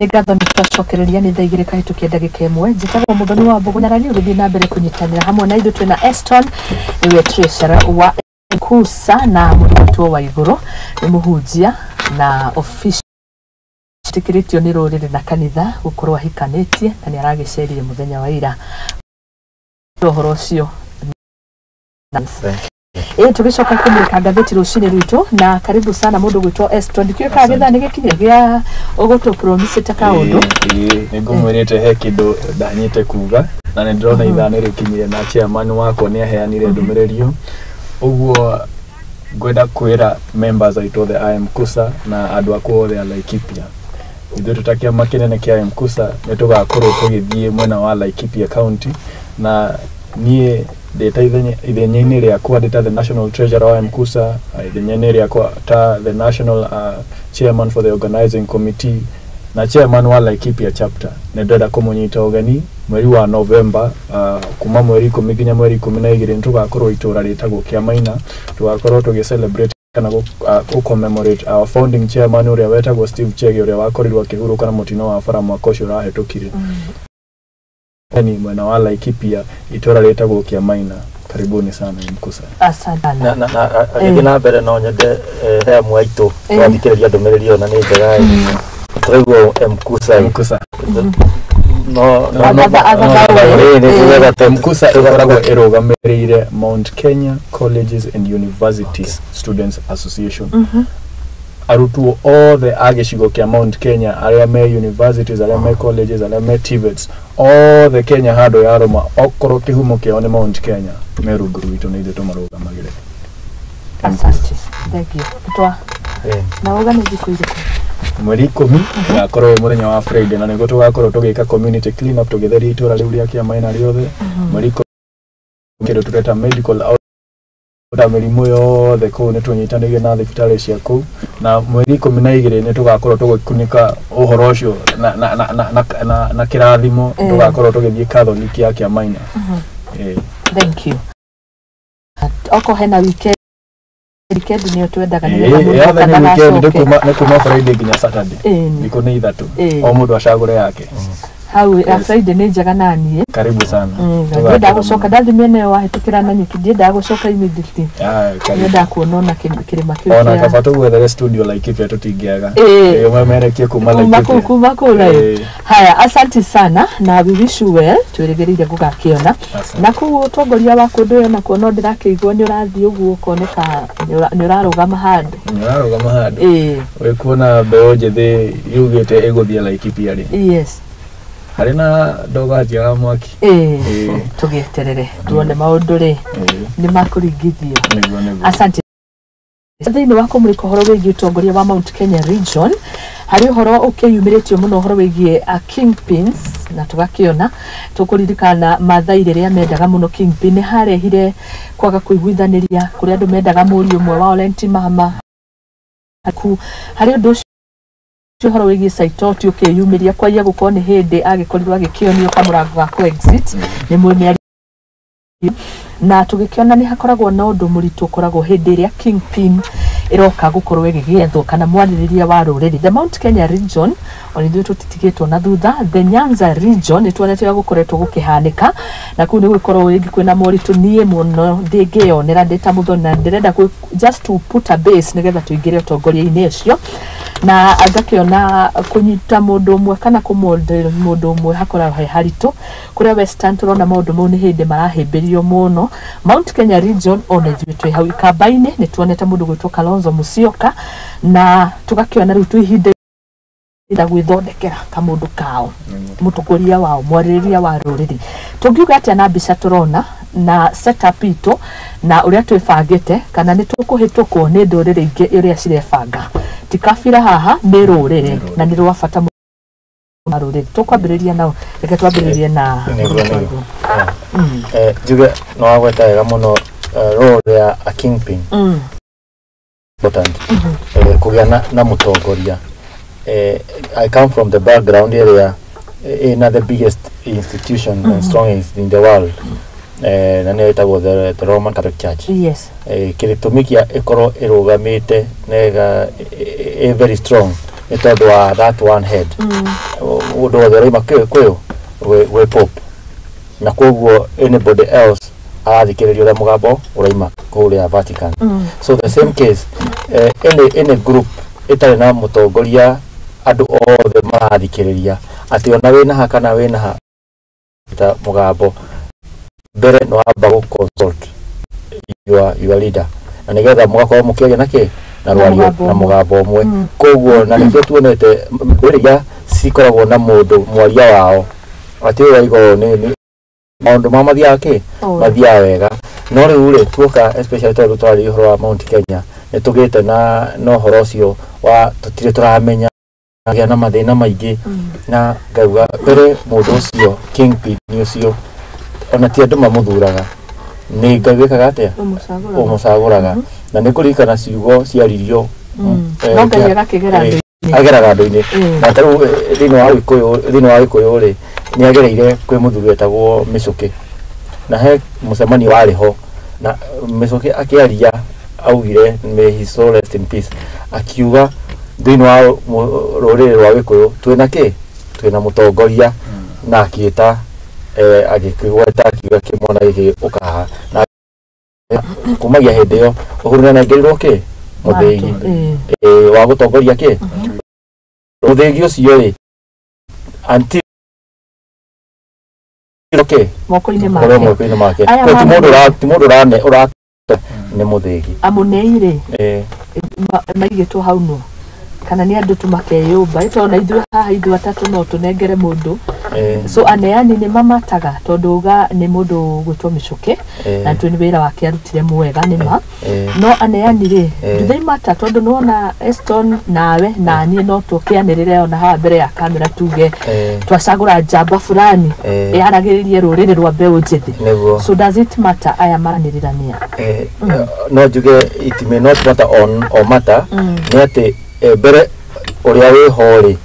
Nĩ ngatho nĩ twacokereria nĩ thaa 2 kahĩtũkia ndagĩka 1. Njĩtagwo Mũthoni wa Mbũgũ Nyarani, ũgĩthiĩ na mbere kũnyitanĩra hamwe na ithuĩ twĩna Eston, nĩwe treasurer wa Kusa, na mũndũ wa igũrũ nĩ mũhunjia na official ciĩtĩkĩrĩtio nĩ rũrĩrĩ na kanitha gũkorwo ahikanĩtie, na nĩ aragĩcerire mũthenya wa ira ũhoro ũcio. Ĩ tũgĩcoka kũmũrĩka ngathĩti rũcinĩ rwitũ, na karibu sana mũndũ gwĩtwo Eston. Ndikĩũĩ kana gĩthaa nĩ gĩkinyire gĩa ũgũtũ promise kaũndũ. Nĩ ngũmwĩrĩte he kĩndũ ndanyĩte kuga, na nĩ ndĩrona ithaa nĩ rĩkinyire, na chairman wakwa nĩ aheanire ndũmĩrĩri ĩyo. Ũguo ngwenda kwĩra members aitũ othe a MKUSA na andũ akwa othe a Laikipia, ithuĩ tũta kĩama kĩnene kĩa MKUSA nĩ tũgakorwo tũgĩthiĩ mwena wa Laikipia County, na niĩ ndĩta ithenya-inĩ rĩakwa ndĩ ta the national treasurer wa MKUSA, ithenya-inĩ rĩakwa ta the national chairman for the organizing committee na chairman wa Laikipia chapter, nĩ ndĩrenda kũmũnyita ũgeni mweri wa November, kuma mweri 10 nginya mweri 12, nĩ tũgakorwo itũra rĩtagwo Kĩamaina. Tũgakorwo tũgĩ celebrate kana gũ commemorate our founding chairman ũrĩa wetagwo Steve Chege, ũrĩa wakorirwo akĩhurũka na mũtino wa bara mwaka ũcio ũrahĩtũkire. Ni mwena wa Laikipia, itũra rĩtagwo Kĩamaina. Karibuni sana MKUSA. Asante na sana. Na agĩthiĩ na mbere, no nyende he amwe aitũ twathikĩrĩria ndũmĩrĩri ĩyo na nĩ njega tũraigua MKUSA. MKUSA. No no. Athathaũre. Nĩ tũgetha. MKUSA ĩkoragwo ĩrũgamĩrĩire Mount Kenya Colleges and Universities Students Association. Arutwo othe a gĩcigo kĩa Mount Kenya, arĩa me universities, arĩa me colleges, arĩa me TVETs, othe Kenya handũ ya rũma, okorwo kĩhumo kĩao nĩ Mount Kenya, me rungu rwitũ, nĩ ithuĩ tũmarũgamagĩrĩra. Asante, thank you. Twa na uga nĩ thikũ irĩkũ? Mweri 10 ũgakorwo wĩ mũthenya wa Friday, na nĩguo tũgakorwo tũgĩka community clean up, tũgĩtheria itũra rĩu rĩa Kĩamaina rĩothe. Mweri 10 kĩndũ tũreta medical out ta mĩrimũ yothe kũu, nĩ tũnyitanĩire na thibitarĩ cia kũu, na mweri 12 nĩ tũgakorwo tũgĩkunĩka ũhoro ũcio na kĩrathimo. Tũgakorwo tũgĩthiĩ Catholic ya Kĩamaina. Thank you. Oko hena weekend, weekend nĩyo twendaga nĩgetha mũndũ Yothe nĩ weekend, nĩ ndagacoke. kuma Friday nginya Saturday. Thikũ nĩ 3. O mũndũ acagũre yake. Hau ya Friday nĩ njega na niĩ. Karibu sana. Ndiendaga gũcoka ndathi mĩena ĩyo wahĩtũkĩra na nyeki, ndiendaga gũcoka immediately. Ah, karibu. Nyendaga kuona ona kĩrĩma kĩu Ona kaba tũgwethere studio Laikipia tũtingĩaga. Ũmemerekie kuma kuma kũu. Laikipia. Kuma kũu rĩ. Haya, asante sana na we wish you well, twĩrĩgĩrĩire gũgakĩona. Asante. Na kũu ũtongoria wa kũndũ ĩyo nakuo no ndĩrakĩigua nĩ ũrathiĩ ũguo ũkoneka nĩ ũrarũgama handũ. Nĩ ũrarũgama handũ. Wĩkuona mbeũ njĩthĩ yugĩte ĩgũthiĩ Laikipia rĩ, harĩ na ndogo hatiaga mwaki. Tũgĩeterere tuone maũndũ rĩ nĩ makũringithio. Nĩguo. Asante. Thĩinĩ wa kũmũrĩka ũhoro wĩgiĩ ũtongoria wa Mount Kenya region, harĩ ũhoro ũkĩyumĩrĩtio mũno, ũhoro wĩgiĩ kingpins, na tũgakĩona tũkũririkana Mathai rĩrĩa mendaga mũno kingpin, nĩ harehire kwaga kũiguithanĩria kũrĩa andũ mendaga mũriũ ũmwe wa Olenti Mama ku harĩ ũndũ ũcio. Ũhoro wĩgiĩ Saitoti ũkĩyumĩria kwaia gũkorwo nĩ hĩndĩ agĩkorirwo agĩkĩonio kamũrango ga kũ exit nĩ mwĩ na tũgĩkĩona nĩ hakoragwo na ũndũ mũritũ ũkoragwo hĩndĩ ĩrĩa kingpin ĩroka gũkorwo ĩgĩgĩethwo kana mwarĩrĩria wa rũrĩrĩ. The Mount Kenya region ona ithuĩ tũtitigĩtwo na thutha. The Nyanza region nĩ tuonete ũrĩa gũkoretwo gũkĩhanĩka, na kũu nĩ gũkorwo rĩngĩ kwĩna moritũ. Niĩ mũno ndĩngĩyonera ndĩ ta mũthoni na ndĩrenda just to put a base nĩgetha tũingĩre ũtongoria-inĩ ũcio, na ngakĩona kũnyita mũndũ ũmwe kana kũmondel mũndũ ũmwe hakoragwo he haritũ. Kũrĩa Western tũrona maũndũ mau nĩ hĩndĩ marahĩmbĩrio mũno. Mount Kenya region ona ithuĩ twĩ hau ikamba-inĩ, nĩ tuonete mũndũ gwĩtwo Kalonzo Musyoka, na tũgakĩona rĩu twĩ ihinda enda gwĩthondekera kamũndũ kao, mũtongoria wao, mwarĩrĩria wa rũrĩrĩ. Tũngiuga atĩa na mbica tũrona na setup itũ na ũrĩa twĩbangĩte, kana nĩ tũkũhĩtũkwo nĩ ndũrĩrĩ ingĩ ũrĩa cirebanga? Ti kabira haha, nĩ rũrĩrĩ, na nĩ rwa bata mũno rũrĩrĩ. Tũkwambĩrĩria nao, reke twambĩrĩrie na Nĩguo. Njuge no wagweta wega mũno, role ya a kingpin important, kũgĩa na mũtongoria. I come from the background area ĩna the biggest institution and strongest in the world, na nĩyo ĩtagwo the Roman Catholic Church. Kĩrĩtũmi kĩa ĩkorwo ĩrũgamĩte na ĩga ĩ very strong Nĩ tondũ wa that one head, ũndũ wothe ũraima kwĩũ gwĩ Pope, na koguo anybody else arathikĩrĩria ũrĩa mũgambo ũraima kũrĩa Vatican. So the same case, any group ĩtarĩ na mũtongoria andũ othe marathikĩrĩria atĩ ona wĩna ha kana wĩna ha ta mũgambo, mbere nĩ wamba gũ consult your leader na nĩgetha mũgakorwo mũkĩaria na kĩ na Na rwario mũgambo na ũmwe. Mũgambo ũmwe. Koguo na nĩkĩo tuonete rĩrĩa cikoragwo na mũndũ mwaria wao atĩ ũyũ waiga ũũ nĩ maũndũ ma mathiaga kĩ Oh. mathiaga wega. No rĩu rĩ, tuoka especially tondũ twarĩ ũhoro wa Mount Kenya, nĩ tũgĩte na ũhoro ũcio wa tũtirĩ tũramenya gĩa na mathĩna maingĩ, na ngauga mbere mũndũ ũcio kingpin ũcio ona ti andũ mamũthuraga, nĩ Ngai wĩkaga atĩa? Ũmũcagũraga. Ũmũcagũraga. Na nĩ kũririkana ciugo ciaririo. No Ngai agakĩgera andũ-inĩ. Ageraga andũ-inĩ. Na ta rĩu thĩinĩ wa Gĩkũyũ rĩ, nĩ agereire kwĩ mũthuri wetagwo Mĩcũkĩ, na he mũcemanio warĩ ho na Mĩcũkĩ akĩaria augire, may his soul rest in peace, akiuga thĩinĩ wa rũrĩrĩ rwa Gĩkũyũ twĩna kĩ, twĩna mũtongoria, na akĩĩta agĩkĩgweta akiuga kĩmwana gĩkĩ ũkaha, na kumagia hĩndĩ ĩyo Uhuru nĩanengerirwo kĩ mũthĩgi wa gũtongoria kĩ mũthĩgi ũcio rĩ until kĩ moko-inĩ ũkorwo make. Moko-inĩ make. Aya Koguo ti mũndũ ti mũndũ ũrane ũra nĩ mũthĩgi. Amunei rĩ, maigĩtwo hau no kana nĩ andũ tu makeyũmba, ĩtondũ na ithuĩ haha ithuĩ atatũ no tũnengere mũndũ. So aneani nĩ mamataga tondũ uga nĩ mũndũ gwĩtwo Mĩcũkĩ na tũ nĩ wĩra wake arutire mwega nĩ ma no aneani rĩ, do they matter? Tondũ nĩwona Eston nawe na niĩ no tũkĩanĩrĩre ona haha mbere ya kamera tuge twacagũra njamba fulani ĩharagĩrĩrie rũrĩrĩ rwa mbeũ njĩthĩ. Nĩguo. So does it matter aya maranĩrĩra nĩa? No njuge it may not matter on or matter nĩ atĩ mbere ũrĩa wĩho rĩ,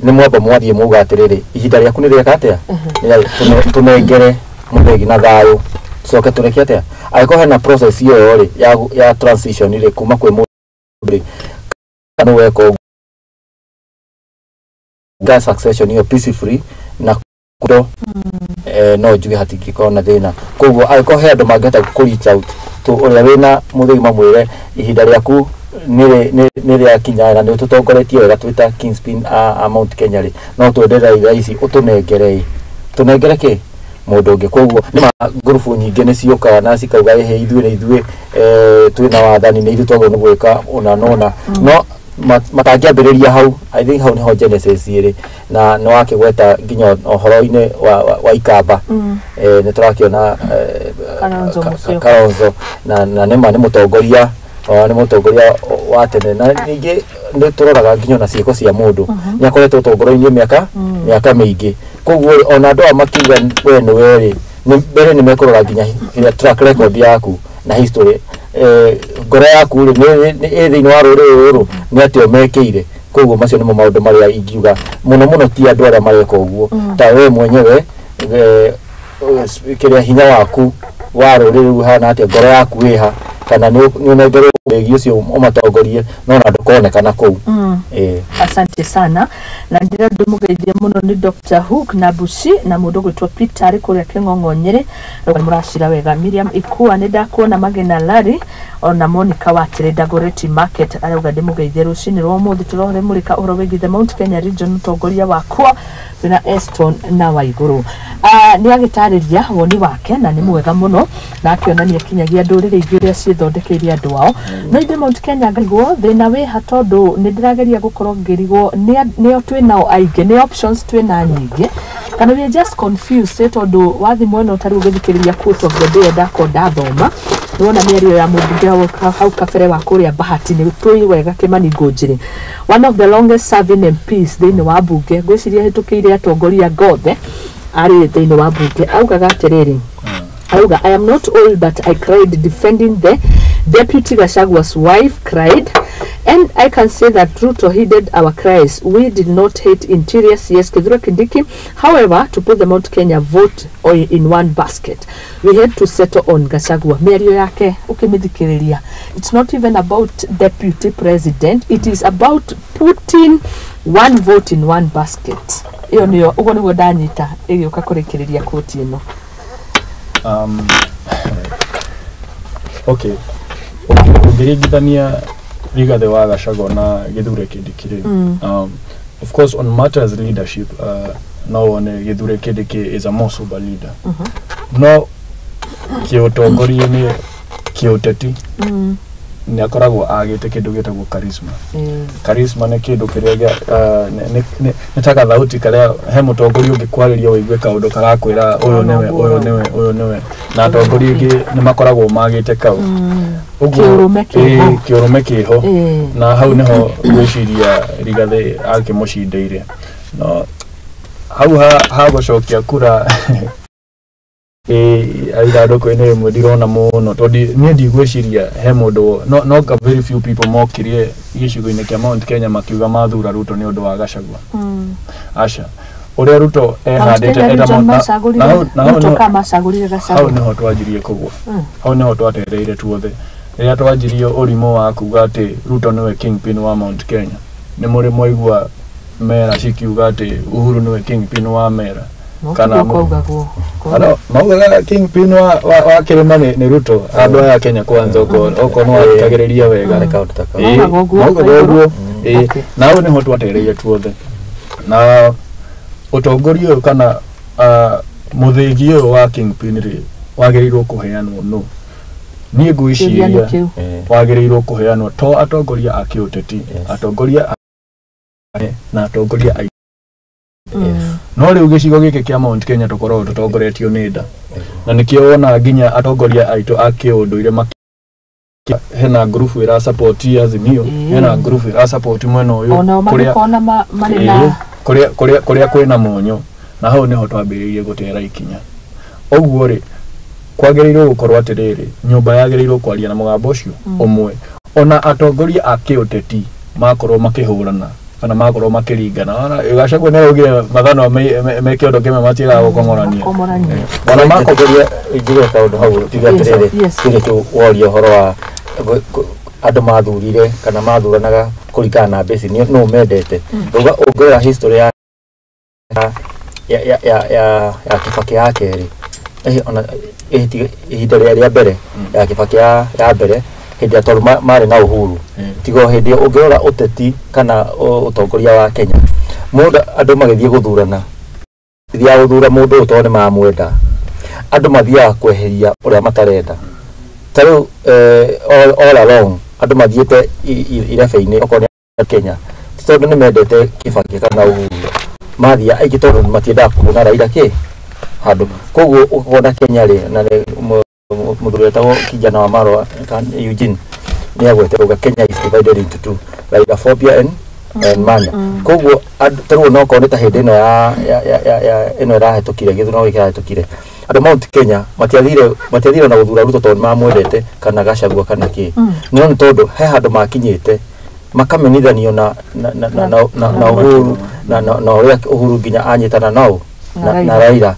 nĩ mwamba mwathiĩ mwauga atĩrĩrĩ, ihinda rĩaku nĩ rĩeka atĩa? Tũnengere mũthĩgi na thayũ, tucoke tũreke atĩa angĩkorwo hena process ĩyo rĩ ya transition rĩ kuma kwĩ mũndũ rĩ, kana weka ũguo ga succession ĩyo peacefully na kundo, no njuge hatingĩkorwo na thĩna. Koguo angĩkorwo he andũ mangĩhota kũ reach out to ũrĩa wĩna mũthĩgi mamwĩre ihinda rĩaku nĩ rĩakinya na nĩ ũtũtongoretie wega twĩ ta kingpin a Mount Kenya rĩ, no twende thaa ici ũtũnengere ĩ tũnengere kĩ mũndũ ũngĩ. Koguo nĩ ma ngurubu nyingĩ nĩ ciũkaga na cikauga ĩhĩ ithuĩ nĩ ithuĩ twĩna wathani, nĩ ithuĩ twagĩrĩirwo nĩ gwĩka ũna na ũna, no matangĩambĩrĩria hau. I think hau nĩho genesis ĩrĩ, na nĩ wakĩgweta nginya ũhoro-inĩ wa Ikamba, nĩ tũrakĩona Kalonzo Musyoka. Kalonzo na nĩma nĩ mũtongoria wa tene, na ningĩ nĩ tũroraga nginya ona ciĩko cia mũndũ, nĩ akoretwo ũtongoria-inĩ mĩaka mĩingĩ. Koguo rĩ, ona andũ aya makiuga we nĩwe rĩ, mbere nĩ mekũrora nginya track record yaku na history, ngoro yaku rĩ nĩ ĩ thĩinĩ wa rũrĩrĩ rũrũ, nĩ atĩa mekĩire. Koguo macio nĩmo maũndũ marĩa ingiuga mũno mũno ti andũ arĩa mareka ũguo, ta we mwenyewe, kĩrĩa hinya waku wa rũrĩrĩ rũu hana atĩa, ngoro yaku ĩha, kana nĩ ũnengerwo wĩgi ũcio ũmatongorie no na ndũkonekana kũu. Asante sana, na ndĩrenda ndĩmũgeithie mũno nĩ Dr. Hook na Bushi na mũndũ gwĩtwo Peter arĩ kũrĩa Kĩng'ong'o Nyĩrĩ, nĩ mũracira wega. Miriam Ikua nĩ ndakuona, Magena Larry ona Monica wa Trader Goreti Market arauga ndĩmũgeithie rũcinĩ rwa ũmũthĩ. Tũroremũrĩka ũhoro wĩgiĩ the Mount Kenya Region, ũtongoria wakwa wĩna Eston na Waigũrũ. Nĩ agĩtarĩria woni wake na nĩ mwega mũno, na akĩonania kinyagia ndũrĩrĩ ingĩ ũrĩa ciĩthondekeire andũ ao. No ithuĩ Mount Kenya ngaigwo thĩna wĩha, tondũ nĩ ndĩrageria gũkorwo ngĩrigwo nĩo twĩ nao aingĩ, nĩ options twĩ na nyingĩ, kana we are just confused, tondũ wathi mwena ũtarĩ ũgĩthikĩrĩria quote of the day ndako ndathoma nĩwona mĩario ya mũmbunge hau kabere wa kũrĩa Bahati, nĩ tũĩ wega Kĩmani Ngũnjĩrĩ, one of the longest serving MPs thĩinĩ wa mbunge, ngwĩciria hĩtũkĩire atongoria ngothe arĩ thĩinĩ wa mbunge, augaga atĩrĩrĩ, auga, "I am not old, but I cried defending the deputy Gachagua's wife, cried And I can say that Ruto heeded our cries. We did not hate Interior CS Kithure Kindiki. However, to put the Mount Kenya vote in one basket, we had to settle on Gachagua. Mĩario yake ũkĩmĩthikĩrĩria, it's not even about deputy president, it is about putting one vote in one basket. Ĩyo nĩyo, ũguo nĩguo ndanyita ĩgĩũka kũrĩkĩrĩria koti ĩno. Okay, ũngĩringithania Rigathĩ wa Gachagua na Kithure Kindiki rĩ, of course on matters leadership, no wone Kithure Kindiki is a more sober leader, no kĩũtongoria-inĩ, kĩũteti, nĩ akoragwo agĩte kĩndũ gĩtagwo charisma. Charisma nĩ kĩndũ kĩrĩa nĩ ta gathauti karĩa he mũtongoria ũngĩkwarĩria ũigue kaũndũ karakwĩra ũyũ nĩwe, ũyũ nĩwe, ũyũ nĩwe, na atongoria aingĩ nĩ makoragwo magĩte kau. Ũguo Kĩũrũme kĩho. Ĩĩ, kĩũrũme kĩho. Na hau nĩho ngwĩciria Rigathĩ akĩmũcindĩire, no hau ha gũcokia kura ithandũkũ-inĩ rĩmwe ndirona mũno, tondũ niĩ ndigwĩciria he mũndũ, no ka very few people mokirie gĩcigo-inĩ kĩa Mount Kenya makiuga mathura Ruto nĩ ũndũ wa Gachagua. Aca, ũrĩa Ruto Mount ehandĩte Kenya eta region na hau macagũrire na hau Ruto nĩho ka macagũrire hau Gachagua. Nĩho twanjirie kũgwa. Hau nĩho twatereire tuothe rĩrĩa twanjirie ũrimũ wa kuga atĩ Ruto nĩwe kingpin wa Mount Kenya. Nĩ mũrĩ mwaigua mera cikiuga atĩ Uhuru nĩwe kingpin wa mera? No Kana tiguo kwaugagwo. Ano, maugaga kingpin wa kĩrĩma nĩ Ruto. Andũ aya a Kenya Kwanza, okorwo nĩ wathikagĩrĩria wega. Nĩ kaũndũ ta kau. Ĩĩ, Maugaga ũguo maugaga kwa igũrũ. ũguo. Ĩĩ, na hau nĩho twatereire tuothe. Na ũtongoria ũyũ kana mũthĩgi ũyũ wa kingpin rĩ, wagĩrĩirwo kũheanwo nũ? Niĩ Kĩũria nĩ ngwĩciria kĩu. Wagĩrĩirwo kũheanwo to atongoria a kĩũteti, atongoria a na atongoria a no rĩu gĩcigo gĩkĩ kĩa Mount Kenya tũkoragwo tũtongoretio nĩ nda, na nĩkĩo wona nginya atongoria aitũ a kĩũndũire hena ngurubu ĩra support Azimio, hena ngurubu ĩra support mwena ũyũ Onao kũrĩa magĩkona marĩ na kũrĩa kwĩna mũnyũ, na hau nĩho twambĩrĩirie gũtera ikinya. Ũguo rĩ, kwagĩrĩirwo gũkorwo atĩrĩrĩ, nyũmba yagĩrĩirwo kwaria na mũgambo ũcio ũmwe, ona atongoria a kĩũteti makorwo makĩhũrana kana makorwo makĩringana. Ona Gachagua nĩ araugire mathanwa me kĩondo kĩmwe matiagaga gũkong'orania. Makomorania. Ona mako Makogeria njuge kaũndũ hau, tuge atĩrĩrĩ, kĩrĩ tu woria ũhoro wa andũ mathurire kana mathuranaga kũringana na mbeci nũ mendete. Ũngĩrora history ya Kibaki ya kerĩ, ona ihinda rĩa mbere ya Kibaki ya mbere, hĩndĩ ĩrĩa tondũ marĩ na Uhuru, tiga o hĩndĩ ĩyo ũngĩrora ũteti kana ũtongoria wa Kenya, mũndũ andũ magĩthiĩ gũthurana, thiaga gũthura mũndũ ũyũ tondũ nĩ mamwenda, andũ mathiaga kweheria ũrĩa matarenda. Ta rĩu all along andũ mathiĩte irebe-inĩ, okorwo nĩ Kenya, ti tondũ nĩ mendete Kibaki kana Uhuru, mathiaga aingĩ tondũ matiendaga kuona Raila kĩ handũ. Koguo ũkona Kenya rĩ, na nĩ mũthuri wetagwo Kijana wa Marwa Eugene nĩ agwete auga Kenya is divided into two, Raila phobia and mania. Koguo ta rĩu onokorwo nĩ ta hĩndĩ ĩno ya ĩno ĩrahĩtũkire, gĩthurano gĩkĩ kĩrahĩtũkire, andũ Mount Kenya matiathire na gũthura Ruto tondũ nĩmamwendete kana Gachagua kana kĩ, no nĩ tondũ he handũ makinyĩte makamenithanio na Uhuru na ũrĩa Uhuru nginya anyitana nao na Raila.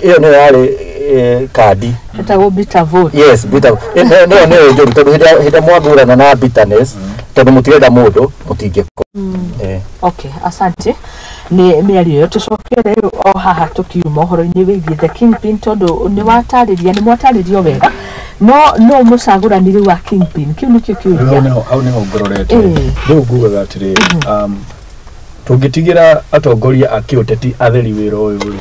Ĩyo nĩyo yarĩ kandi. Ĩtagwo bitter vote. Yes, bitter. Nĩyo nĩyo njũru, tondũ hĩndĩ ĩrĩa mwathurana na bitterness, tondũ mũtirenda mũndũ, mũtingĩkora. Okay, asante nĩ mĩario ĩyo. Tũcoke rĩu o haha tũkiuma ũhoro-inĩ wĩgiĩ the kingpin, tondũ nĩ watarĩria, nĩ mwatarĩrio wega, no mũcagũrani rĩu wa kingpin, kĩu nĩkĩo Rĩu hau kĩũria. nĩho ngororete. Rĩu ngugaga atĩrĩrĩ, tũngĩtigĩra atongoria a kĩũteti atheri wĩra ũyũ rĩ,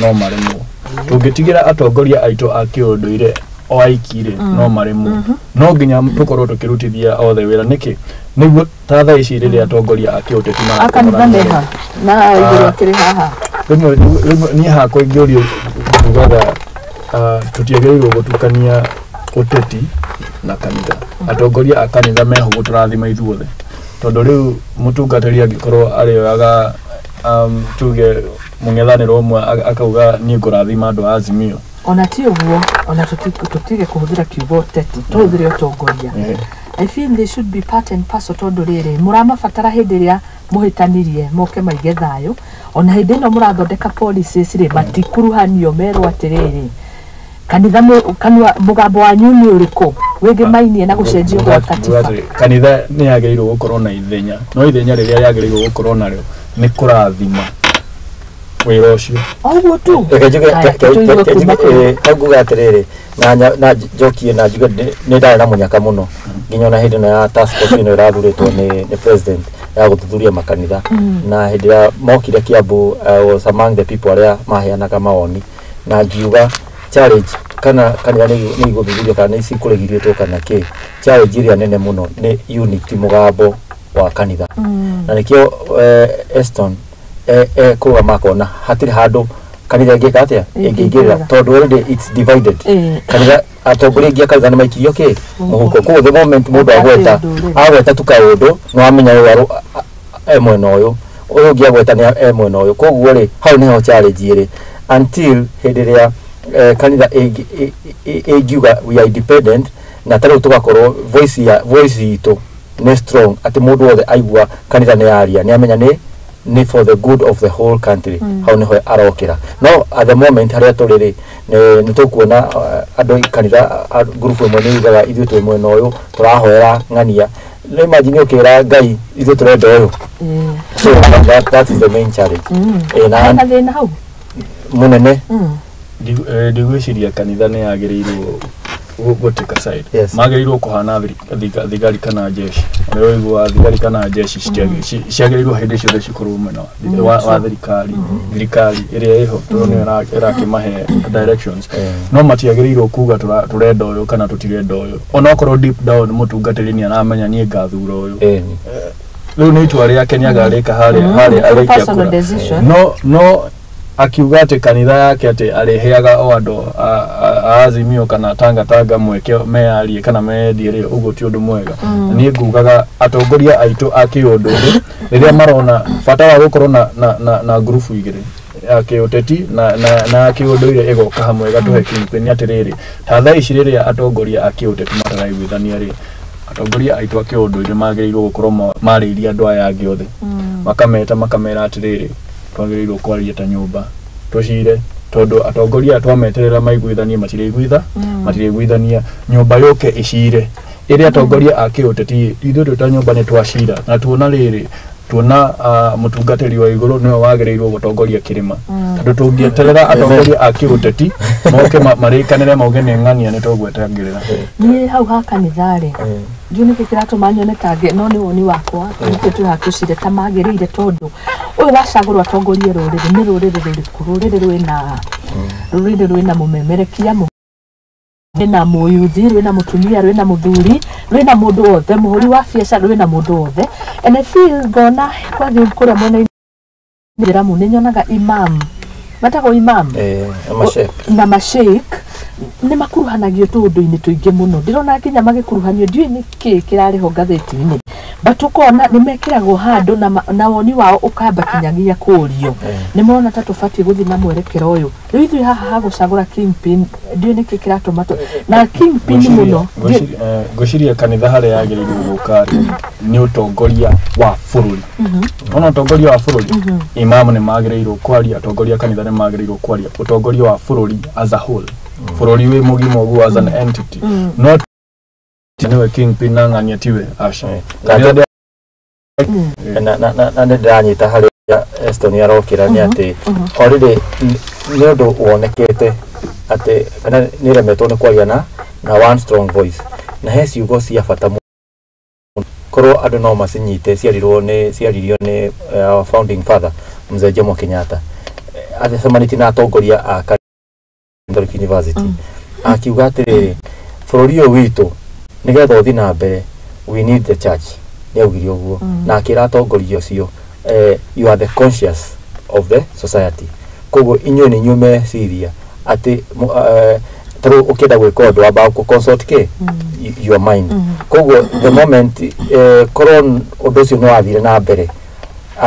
no maremwo. Tũngĩtigĩra atongoria aitũ a kĩũndũire o aiki rĩ, no maremwo. No nginya tũkorwo tũkĩrutithia othe wĩra. Nĩkĩ? Nĩguo ta thaa ici rĩrĩa atongoria a kĩũteti A kanitha marakomorania meha na igũrũ akĩrĩ haha? Rĩmwe niĩ hakwa ingĩũrio njugaga tũtiagĩrĩirwo gũtukania ũteti na kanitha. Atongoria a kanitha meho gũtũrathima ithuothe, tondũ rĩu mũtungatĩri angĩkorwo arĩoyaga tuge mũng'ethanĩro ũmwe akauga niĩ ngũrathima andũ a Azimio. Ona ti ũguo, ona tũtige kũhũthĩra kiugo ũteti, tũhũthĩre ũtongoria. I feel they should be part and parcel tondũ rĩrĩ mũramabatara hĩndĩ ĩrĩa mũhĩtanirie moke maige thayũ, ona hĩndĩ ĩno mũrathondeka policies rĩ matikuruhanio merwo atĩrĩrĩ kanitha kanua mũgambo wanyu nĩ ũrĩkũ wĩgĩmainie na gũcenjio gwa katiba. Kanitha nĩ yagĩrĩirwo gũkorwo na ithenya, no ithenya rĩrĩa rĩagĩrĩirwo gũkorwo narĩo nĩ kũrathima wĩra ũcio. Oguo tu. Reke njuge Haya, tũigue kuma kũrĩ. Hau nguga atĩrĩrĩ na na njokie na njuge nĩ ndarĩ na mũnyaka mũno nginya ona hĩndĩ ĩno ya task force ĩno ĩrathurĩtwo nĩ president ya gũthuthuria makanitha, na hĩndĩ ĩrĩa mokire Kiambu I was among the people arĩa maheanaga mawoni na ngiuga challenge kana kanitha nĩ igũthuthurio kana nĩ cikũrĩgirĩtwo kana kĩ, challenge ĩrĩa nene mũno nĩ unity mũgambo wa kanitha. Na nĩkĩo Eston kũrũgama akona hatirĩ handũ kanitha ĩngĩka atĩa ĩngĩingĩrĩra tondũ already it's divided. Kanitha atongoria aingĩ a kanitha nĩ maikirio kĩ mũhuko, koguo the moment mũndũ agweta agweta tu kaũndũ nĩ wamenya ũyũ e mwena ũyũ, ũyũ ũngĩ agweta nĩ e mwena ũyũ, koguo rĩ hau nĩho challenge ĩrĩ until hĩndĩ ĩrĩa kanitha ĩngiuga we are independent na tarĩu tũgakorwo voice ya voice itũ nĩ strong atĩ mũndũ wothe aigua kanitha nĩ yaria nĩ amenya nĩ for the good of the whole country. Hau nĩho arokĩra, no at the moment harĩa tũrĩ rĩ nĩ tũkuona andũ kanitha ngurubu ĩmwe nĩ yugaga ithuĩ twĩ mwena ũyũ tũrahoera ng'ania, no imagine ũkĩra Ngai ithuĩ tũrenda ũyũ. So that is the main challenge. Na hena thĩna hau mũnene. Ndigwĩciria kanitha nĩ yagĩrĩirwo gũtĩka side. Yes. Magĩrĩirwo kũhana thigari kana jeshi. Ũrĩa ũiguaga thigari kana jeshi ciagĩrĩirwo hĩndĩ ciothe cikorwo mwena wa thirikari, thirikari ĩrĩa ĩho tondũ nĩyo ĩrakĩmahe directions. No matiagĩrĩirwo kuga tũrenda ũyũ kana tũtirenda ũyũ, onokorwo deep down mũtungatĩri nĩ aramenya niĩ ngathura ũyũ. Rĩu nĩ itua rĩake nĩ agarĩka harĩa arĩkia Personal kura. decision. No akiuga atĩ kanitha yake atĩ arĩheaga o andũ a Azimio kana Tanga Tanga mweke meyarie kana meyendie rĩ, ũguo ti ũndũ mwega. Niĩ ngugaga atongoria aitũ a kĩũndũire rĩrĩa marona bata wa gũkorwo na ngurubu igĩrĩ ya kĩũteti na ya kĩũndũire ĩgoka hamwe ĩgatũhe kingpin nĩ atĩrĩrĩ, ta thaa ici rĩrĩa atongoria a kĩũteti mataraiguithania rĩ, atongoria aitũ a kĩũndũire magĩrĩirwo gũkorwo marĩirie andũ aya angĩ othe, makameta makamera atĩrĩrĩ twagĩrĩirwo kwaria ta nyũmba tũcire, tondũ atongoria twameterera maiguithanie matirĩiguithania, nyũmba yũke ĩcire ĩrĩa atongoria a kĩũteti ithuĩ twĩ ta nyũmba nĩ twacira na tuona rĩrĩ tuona mũtungatĩri wa igũrũ nĩwe wagĩrĩirwo gũtongoria kĩrĩma, tondũ tũngĩeterera atongoria a kĩũteti moke marĩkanĩre mauge nĩ ng'ania nĩ tũgwetangĩrĩra. Niĩ hau ha kanitha rĩ ndiũ nĩkĩ kĩratũma nyone tangĩ, no nĩ woni wakwa nĩkĩo twĩ haha tũcire ta magĩrĩire, tondũ ũyũ wacagũrwo atongorie rũrĩrĩ nĩ rũrĩrĩ rũrĩkũ? Rũrĩrĩ rwĩna mũmemerekia, rwĩna mũyuthi, rwĩna mũtumia, rwĩna mũthuri, rwĩna mũndũ wothe, mũhũri wa biacara, rwĩna mũndũ wothe. And I feel ngona kwathiĩ kũrĩa mwena-inĩ Ithĩramu nĩ nyonaga imam, metagwo imam na masheikh nĩ makuruhanagio tũũndũ-inĩ tũingĩ mũno, ndĩrona nginya magĩkuruhanio, ndiũĩ nĩ kĩĩ kĩrarĩ ho ngathĩti-inĩ, but ũkona nĩ mekĩragwo handũ na woni wao ũkamba kinyagia kũrio, nĩ marona ta tũbatiĩ gũthiĩ na mwerekero ũyũ. Rĩu ithuĩ haha ha gũcagũra kingpin, ndiũĩ nĩkĩ kĩratũma na kingpin mũno. Ngwĩciria kanitha harĩa yagĩrĩirwo gũka rĩ nĩ ũtongoria wa bũrũri. Ona ũtongoria wa bũrũri, imamu nĩ magĩrĩirwo kwaria, atongoria a kanitha nĩ magĩrĩirwo kwaria, ũtongoria wa bũrũri as a whole, bũrũri wĩ mũgima ũguo as an entity, no nĩwe kingpin na ng'ania tiwe aca. Na nĩ ndĩranyita harĩa Eston arokĩra nĩ atĩ already nĩ ũndũ wonekete atĩ kana nĩ ĩremetwo nĩ kwaria na one strong voice, na he ciugo cia bata mũno korwo andũ no macinyite, ciaririo nĩ our founding father Mzee Jomo Kenyatta acemanĩtie na atongoria a Catholic University, akiuga atĩrĩrĩ bũrũri ũyũ witũ nĩgetha ũthiĩ na mbere we need the church, nĩ augire ũguo, na akĩra atongoria ũcio you are the conscious of the society, koguo inyuĩ nĩ inyuĩ meciria atĩ tarĩu ũkĩenda gwĩka ũndũ wambaga kũ consult kĩ your mind, koguo the moment korwo ũndũ ũcio nĩ wathire na mbere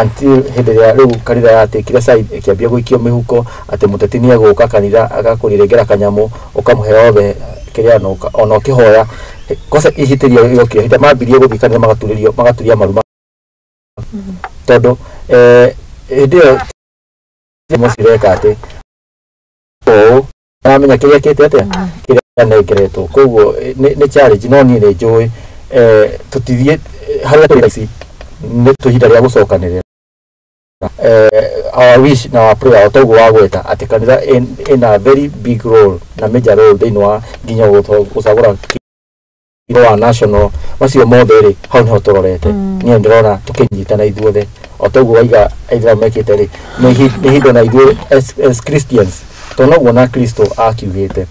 until hĩndĩ ĩrĩa rĩu kanitha yatĩkire side ĩkĩambia gũikio mĩhuko atĩ mũteti nĩ egũka kanitha agakũrĩrengera kanyamũ ũkamũhe othe kĩrĩa ona ũkĩhoya Kosa ihĩtĩria yokire hĩndĩ mambirie gũthiĩ kanitha magaturĩrio magaturia maru tondũ hĩndĩ ĩyo mũcireka atĩ ũũ aramenya kĩrĩa kĩte atĩa kĩrĩa anengeretwo. Koguo nĩ challenge, no niĩ nĩ njũĩ tũtithiĩ harĩa tũrĩ ici nĩ ihinda rĩa gũcokanĩrĩra. Our wish na our prayer, o toguo wagweta atĩ kanitha ĩna very big role na major role thĩinĩ wa nginya gũcagũra wa national macio mothe rĩ, hau nĩho tũrorete. Niĩ ndĩrona tũkĩnyitana ithuothe o toguo waiga aithĩramu mekĩte rĩ, nĩ ihinda na ithuĩ as Christians, tondũ noguo na Kristo akiugĩte.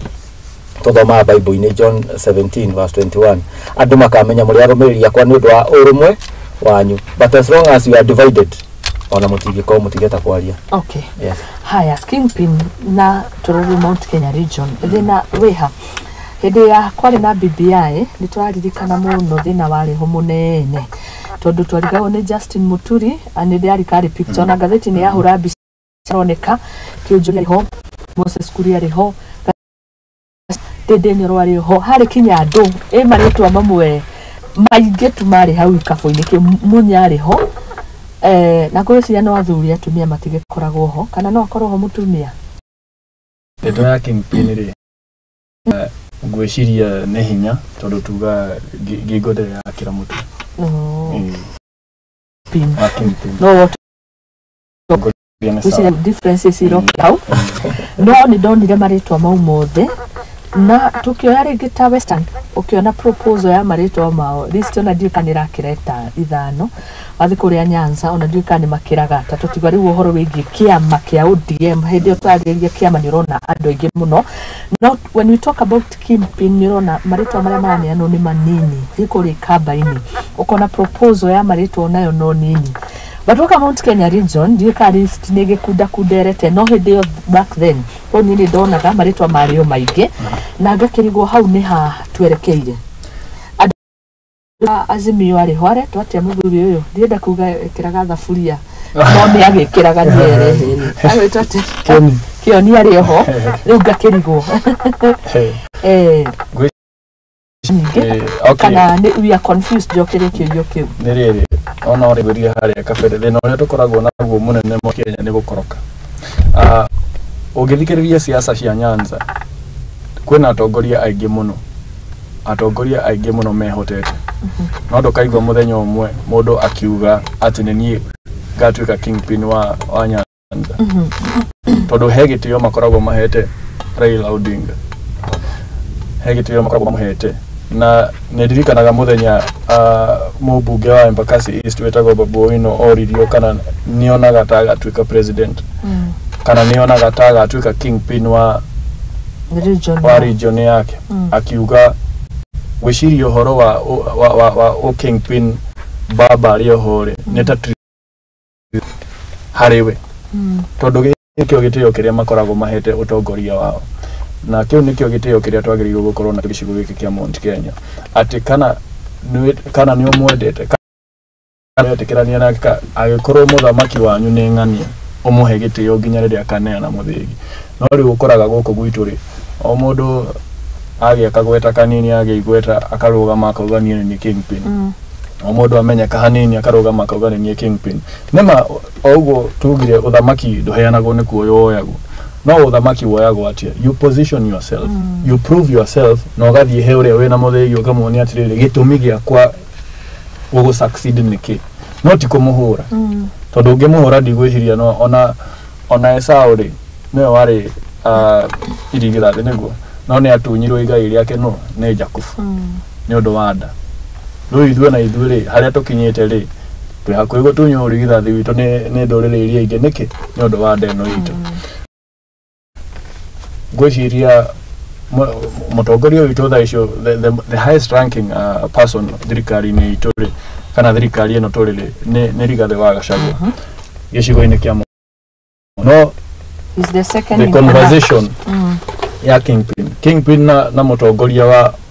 Tũthomaga Bible-inĩ John 17 verse 21, andũ makamenya mũrĩ arũmĩrĩri akwa nĩ ũndũ wa ũrũmwe wanyu, but as long as you are divided, ona mũtingĩkorwo mũtingĩhota kwaria. Okay. Yes. Haya, kingpin na tũrũrũ Mount Kenya region, thĩna wĩha hĩndĩ ya kwarĩ na BBI nĩ tũraririkana mũno thĩna warĩ ho mũnene tondũ twarigagwo nĩ Justin Muturi nĩ ndĩarĩ picture na ngathĩti nĩ yahũra mbica aroneka Kĩũnjũri arĩ ho, Moses Kuria arĩ ho, Ndĩndĩ Nyoro arĩ ho, harĩ kinya andũ ĩ marĩtwa mamwe maingĩ tu marĩ hau ikabũ-inĩ kĩu, Munya arĩ ho, na ngwĩciria no athuri atumia matigĩkoragwo ho kana no akorwo ho mũtumia. Ndeto ya kingpin rĩ, ngwĩciria nĩ hinya tondũ tuga ngingo ndĩrĩ yakĩra mũtwe. Pin. Wa kingpin. No Ngwĩciria nĩ sawa. ngwĩciria differences iroka hau, no nĩ ndonire marĩtwa mau mothe na tukioya rĩngĩ ta Western ũkĩona proposal ya marĩtwa mao list ona ndiũĩ kana ĩrakĩra ta ithano, wathiĩ kũrĩa Nyanza ona ndiũĩ kana nĩ makĩraga atatũ, tiga rĩu ũhoro wĩgiĩ kĩama kĩa ODM hĩndĩ ĩyo twarĩrĩria kĩama nĩ ũrona andũ aingĩ mũno, no when we talk about kingpin nĩ ũrona marĩtwa marĩa maraneanwo nĩ manini. Thiĩ kũrĩa Ikamba-inĩ ũkona proposal ya marĩtwa nayo no nini, but woka Mount Kenya region ndiũĩ kana list nĩ gĩkundakunderete, no hĩndĩ ĩyo back then kũu niĩ nĩ ndonaga marĩtwa marĩ o maingĩ na ngakĩrigwo hau nĩ ha twerekeire. Andũ a Azimio arĩ ho aretwo atĩa mũthuri ũyũ, ndienda kuga ĩkĩraga thaburia no nĩ agĩkĩraga nĩere agwĩtwo atĩa? Kĩoni. Kĩoni arĩ ho, rĩu ngakĩrigwo nyingĩ Okay. kana nĩ we are confused, njokerie kĩũria kĩu. Nĩ rĩrĩ ona ũrĩa ngwĩrire harĩa kabere, thĩna ũrĩa tũkoragwo naguo mũnene mũno Kenya nĩ gũkoroka. Ũngĩthikĩrĩria siasa cia Nyanza kwĩna atongoria aingĩ mũno, atongoria aingĩ mũno mehotete, no ndũkaigua mũthenya ũmwe mũndũ akiuga atĩ nĩ niĩ ngatuĩka kingpin wa Nyanza, tondũ he gĩtĩo makoragwo mahete Raila Odinga, he gĩtĩo makoragwo mamũhete. Na nĩ ndirikanaga mũthenya mũmbunge wa Embakasi East wĩtagwo Babu Owino oririo kana nĩonaga ta agatuĩka president kana nĩonaga ta agatuĩka kingpin wa region wa region yake, akiuga gwĩciria ũhoro wa kingpin baba arĩ oho rĩ nĩ ta harĩ we, tondũ gĩkĩo gĩtĩo kĩrĩa makoragwo mahete ũtongoria wao, na kĩu nĩkĩo gĩtĩo kĩrĩa twagĩrĩirwo gũkorwo nakĩo gĩcigo gĩkĩ kĩa Mount Kenya, atĩ kana nĩ ũmwendete kana wetĩkĩrania nake, angĩkorwo mũthamaki wanyu nĩ ng'ania ũmũhe gĩtĩo nginya rĩrĩa akaneana mũthĩgi. No rĩu ũkoraga gũkũ gwitũ rĩ, o mũndũ agĩa kagweta kanini agĩa igweta akarũgama akauga niĩ nĩ niĩ kingpin, o mũndũ amenyeka hanini akarũgama akauga nĩ niĩ kingpin. Nĩma o ũguo tugire ũthamaki ndũheanagwo nĩ kuoywo woyagwo, no ũthamaki woyagwo atĩa? You position yourself, you prove yourself, na ũgathiĩ he ũrĩa wĩna mũthĩgi ũkamuonia atĩrĩrĩ gĩtũmi gĩakwa gũgũ succeed nĩ kĩ, no ti kũmũhũra, tondũ ũngĩmũhũra ndigwĩciria no ona Esau rĩ nĩwe warĩ irigithathi nĩguo, no nĩ atunyirwo igai rĩake no nĩ Jakubu nĩ ũndũ wa nda. Rĩu ithuĩ na ithuĩ rĩ harĩa tũkinyĩte rĩ twĩ hakuhĩ gũtunywo ũrigithathi witũ nĩ ndũrĩrĩ iria ingĩ nĩkĩ? Nĩ ũndũ wa nda ĩno itũ. Ngwĩciria mũtongoria witũ thaa icio the highest ranking person thirikari-inĩ itũ rĩ kana thirikari ĩno tũrĩ rĩ nĩ Rigathĩ wa Gachagua gĩcigo-inĩ kĩa no is the second the in command. Conversation ya kingpin na mũtongoria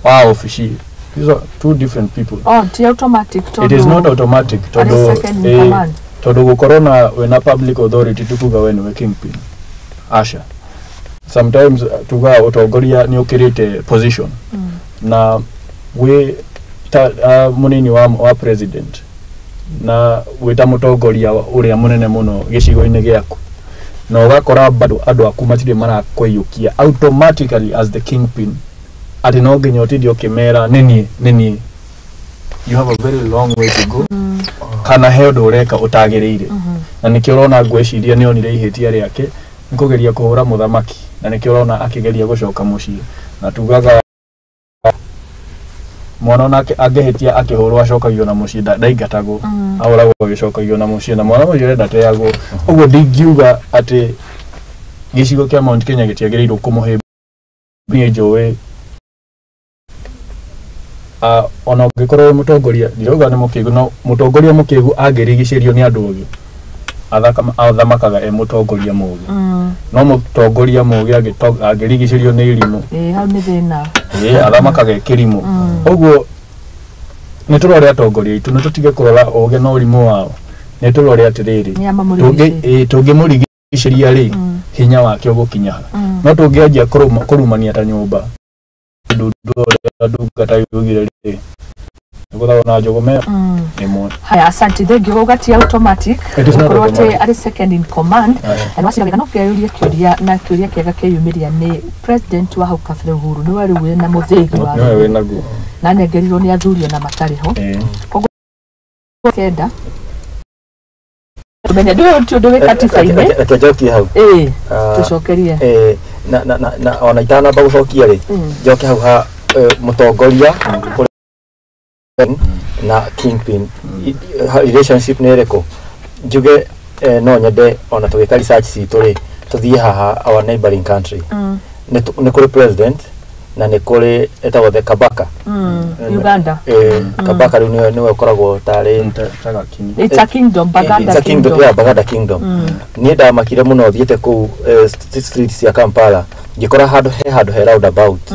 wa ofici, these are two different people. Oh, ti automatic It is not automatic arĩ tondũ second in command. Tondũ gũkorwo na wĩna public authority tukuga we nĩwe kingpin, aca. Sometimes tugaga ũtongoria nĩ ũkĩrĩte position na Wĩ ta mũnini wa president na wĩ ta mũtongoria ũrĩa mũnene mũno gĩcigo-inĩ gĩaku, na ũgakora bado andũ aku matirĩ marakũiyũkia automatically as the kingpin, atĩ no nginya ũtinde ũkĩmera nĩ niĩ, you have a very long way to go, kana he ũndũ ũreka ũtagĩrĩire. Na nĩkĩo ũrona ngwĩciria nĩ onire ihĩtia rĩake nĩ kũgeria kũhũra mũthamaki, na nĩkĩo ũrona akĩgeria gũcoka mũciĩ. Na tugaga mwana onake angĩhĩtia akĩhũrwo acokagio na mũciĩ, ndaingatagwo, ahũragwo agĩcokagio na mũciĩ, na mwana mũciĩ ndateagwo. Ũguo ndingiuga atĩ gĩcigo kĩa Mount Kenya gĩtiagĩrĩirwo kũmũhĩmbĩria. Niĩ njũĩ ona ũngĩkorwo wĩ mũtongoria, ndirauga nĩ mũkĩgu, no mũtongoria mũkĩgu angĩrigicĩrio nĩ andũ ogĩ athamakaga e mũtongoria mũgĩ. No mũtongoria mũgĩ angĩrigicĩrio nĩ irimũ, hau nĩ thĩna, athamakaga e kĩrimũ. Ũguo nĩ tũrore atongoria aitũ, nĩ tũtige kũrora ũgĩ na ũrimũ wao, nĩ tũrore atĩrĩrĩ, tũngĩmũrigicĩria rĩ, hinya wake ũgũkinya ha. No tũngĩanjia kũrumania ta nyũmba ndungata yugire rĩ, nĩgũthagwo na njũgũma ĩmwe. Haya, asante. Thank you. Ũgatia automatic ũkorwo atĩ arĩ second in command. Na waciraga no kĩyũria kĩũria na kĩũria kĩega kĩyumĩria nĩ president wa hau kabere Uhuru nĩwe rĩu wĩna mũthĩgi wa nĩwe wĩnaguo, na nengerirwo nĩ athuri ona matarĩ ho. Koguo kenda tumenya ndũĩ ti ũndũ wĩ katiba-inĩ. Reke njokie hau. Tũcokerie. Na ona itanamba gũcokia rĩ, njoke hau ha mũtongoria na kingpin relationship nĩ ĩrĩkũ. Njuge no nyende ona tũgĩka research citũ rĩ, tũthiĩ haha our neighboring country, nĩ kũrĩ president na nĩ kũrĩ etagwo the Kabaka. Uganda. Kabaka rĩu nĩwe ũkoragwo tarĩ It's a kingdom, Baganda kingdom. Yeah, Baganda kingdom. Niĩ ndamakire mũno thiĩte kũu street cia Kampala, ngĩkora handũ he roundabout,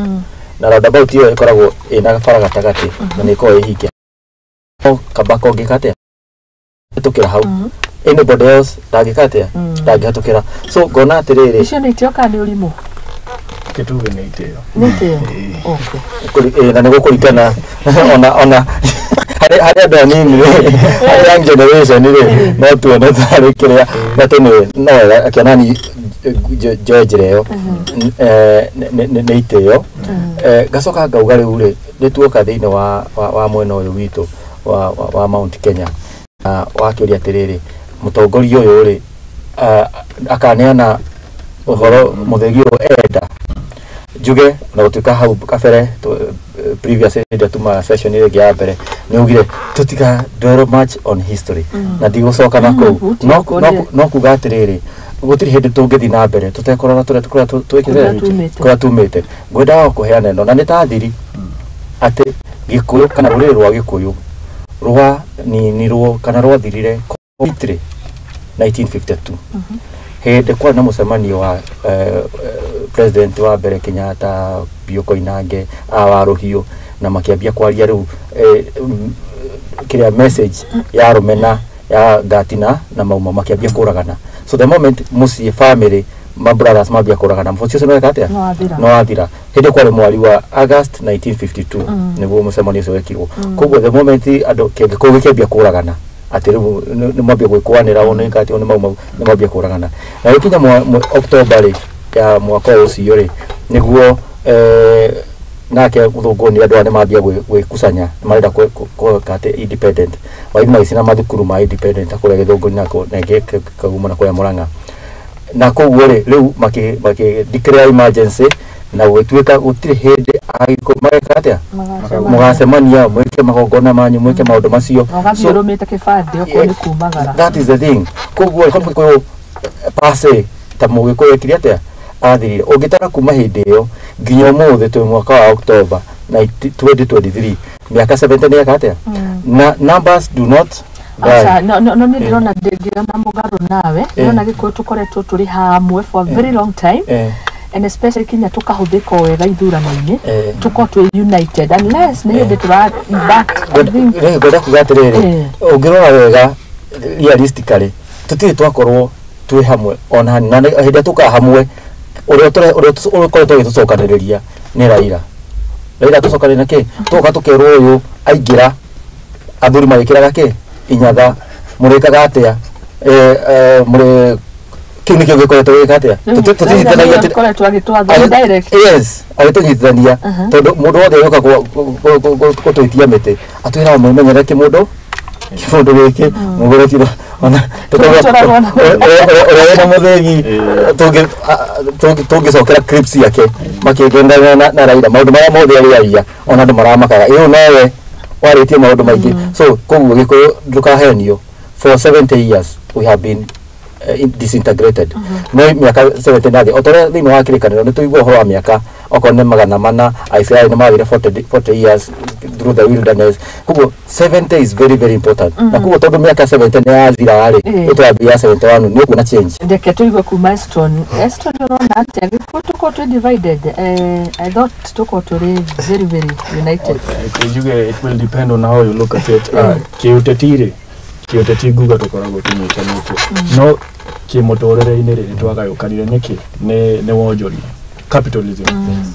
na roundabout ĩyo ĩkoragwo ĩna bara gatagatĩ na nĩ ĩkoragwo ĩhinge. No Kabaka ũngĩka atĩa? Hĩtũkĩra hau. Anybody else ndangĩka atĩa? Ndangĩhatũkĩra. So ngona atĩrĩrĩ, icio nĩ itĩo kana nĩ ũrimũ? Kĩtuge nĩ itĩo. Nĩ itĩo. Okay. Na nĩ gũkũringana ona harĩ andũ anini rĩ, harĩ young generation rĩ, no tuone tarĩ kĩrĩa, but anyway no wega akĩona ni njoe njĩra ĩyo nĩ itĩo. Ngacoka ngauga rĩu rĩ, nĩ tuoka thĩinĩ wa mwena ũyũ witũ wa Mount Kenya, na wakĩũria atĩrĩrĩ, mũtongoria ũyũ rĩ akaneana ũhoro mũthegi ũyũ enda. Njuge na gũtuĩka hau kabere previous hĩndĩ tuma session ĩrĩa ĩngĩ ya mbere nĩ ugire tũtiga dwell much on history, na ndigũcoka na kũu, no kuga atĩrĩrĩ, gũtirĩ hĩndĩ tũngĩthiĩ na mbere tũtekũrora kũrĩa kũrĩa tumĩte. Ngwendaga kũheana ĩno na nĩ ta thiri atĩ Gĩkũyũ kana rũrĩrĩ rwa Gĩkũyũ rwaninirwo kana rwathirire completely 1952 hĩndĩ kwarĩ na mũcemanio wa president wa mbere Kenyatta, Biũ Koinange, wa Rũhiũ, na makĩambia kwaria rĩu kĩrĩa message ya rũmena ya Gatina na Mauma, makĩambia kũragana. So the moment mũciĩ family ma brothers mambia kũragana, mũciĩ ũcio nĩweka atĩa? No wathira. Hĩndĩ kwarĩ mweri wa August 1952 nĩguo mũcemanio ũcio wekirwo. Koguo the moment andũ kĩngĩ gĩkĩambia kũragana, atĩ rĩu nĩ mambia gwĩkũanĩra ũũ nĩ atĩ ũũ nĩ Maumau, nĩ mambia kũragana. Na gĩkinya October rĩ ya mwaka ũcio rĩ, nĩguo nake mũthũngũ nĩ andũ aya nĩ mambia gwĩkusanya, nĩ marenda gwĩka atĩ independent, waithiĩ magĩcina mathukuru ma independent kũrĩa Gĩthũngũri na ĩngĩ Kagumo na kũrĩa Mũrang'a. Na koguo rĩ, rĩu makĩ declare emergency na gũgĩtuĩka gũtirĩ hĩndĩ Agĩkũyũ mageka atĩa? Mũgacemania mwĩke magongona manyu, mwĩke maũndũ macio. Ũgathiĩ ũrũmĩte kĩbandĩ okorwo nĩ kumagara. That is the thing. Koguo Gĩkũyũ pase ta Mũgĩkũyũ ekire atĩa? Athirire. Ũngĩtara kuma hĩndĩ ĩyo nginya ũmũthĩ twĩ mwaka wa October 2023, mĩaka 70 nĩ eka atĩa? Na numbers do not Aca, no no nĩ ndĩrona ndĩngĩona mũgarũ nawe, ndĩrona Gĩkũyũ tũkoretwo tũrĩ hamwe for a very long time, and especially kinya tũkahũthĩka wega ithurano-inĩ, tũkorwo twĩ united unless nĩ hĩndĩ tũra back. Ngwenda kuga atĩrĩrĩ, ũngĩrora wega realistically tũtirĩ twakorwo twĩ hamwe ona hanini, na hĩndĩ ĩrĩa tũkaga hamwe ũrĩa ũkoretwo ũgĩtũcokanĩrĩria nĩ Raila. Raila tũcokane na kĩ tũgoka tũkerwo ũyũ aingĩra athuri magĩkĩraga kĩ inyatha mũrĩkaga atĩa mũrĩ kĩu nĩkĩo gĩkoretwo gĩka atĩa tũtinyitithanagia koretwo agĩtwatha direct. Yes, agĩtũnyitithania tondũ mũndũ wothe ũka gũtũitia mĩtĩ atwĩraga mwĩmenyere kĩmũndũ kĩmũndũ gĩkĩ mũgũre kiro ona ũrĩa wĩna mũthĩgi tũngĩcokera clips yake makĩgendana na Raila maũndũ marĩa mothe arĩaria ona andũ maramakaga ĩyo nowe warĩtie maũndũ maingĩ. So koguo Gĩkũyũ ndũkahenio, for 70 years we have been disintegrated. No mĩaka 70 nathĩ o torĩa thĩinĩ wa kĩrĩkanĩro nĩ tũigua ũhoro wa mĩaka okorwo nĩ 400 Aisiraeli nĩ mathire 40 years through the wilderness. Koguo 70 is very very important. Na koguo tondũ mĩaka 70 nĩ yathira rĩ ĩtwambia 71 nĩ ũkuona change. Ndeke tũigue kuma Eston. Eston ũrona atĩa Gĩkũyũ tũkorwo twĩ divided? I thought tũkorwo tũrĩ very very united. Njuge it will depend on how you look at it. Kĩũteti rĩ, kĩũteti nguga tũkoragwo tũnyitanĩte, no kĩmũtũrĩre-inĩ rĩ nĩtwagayũkanire nĩkĩ? Nĩ wonjoria, capitalism,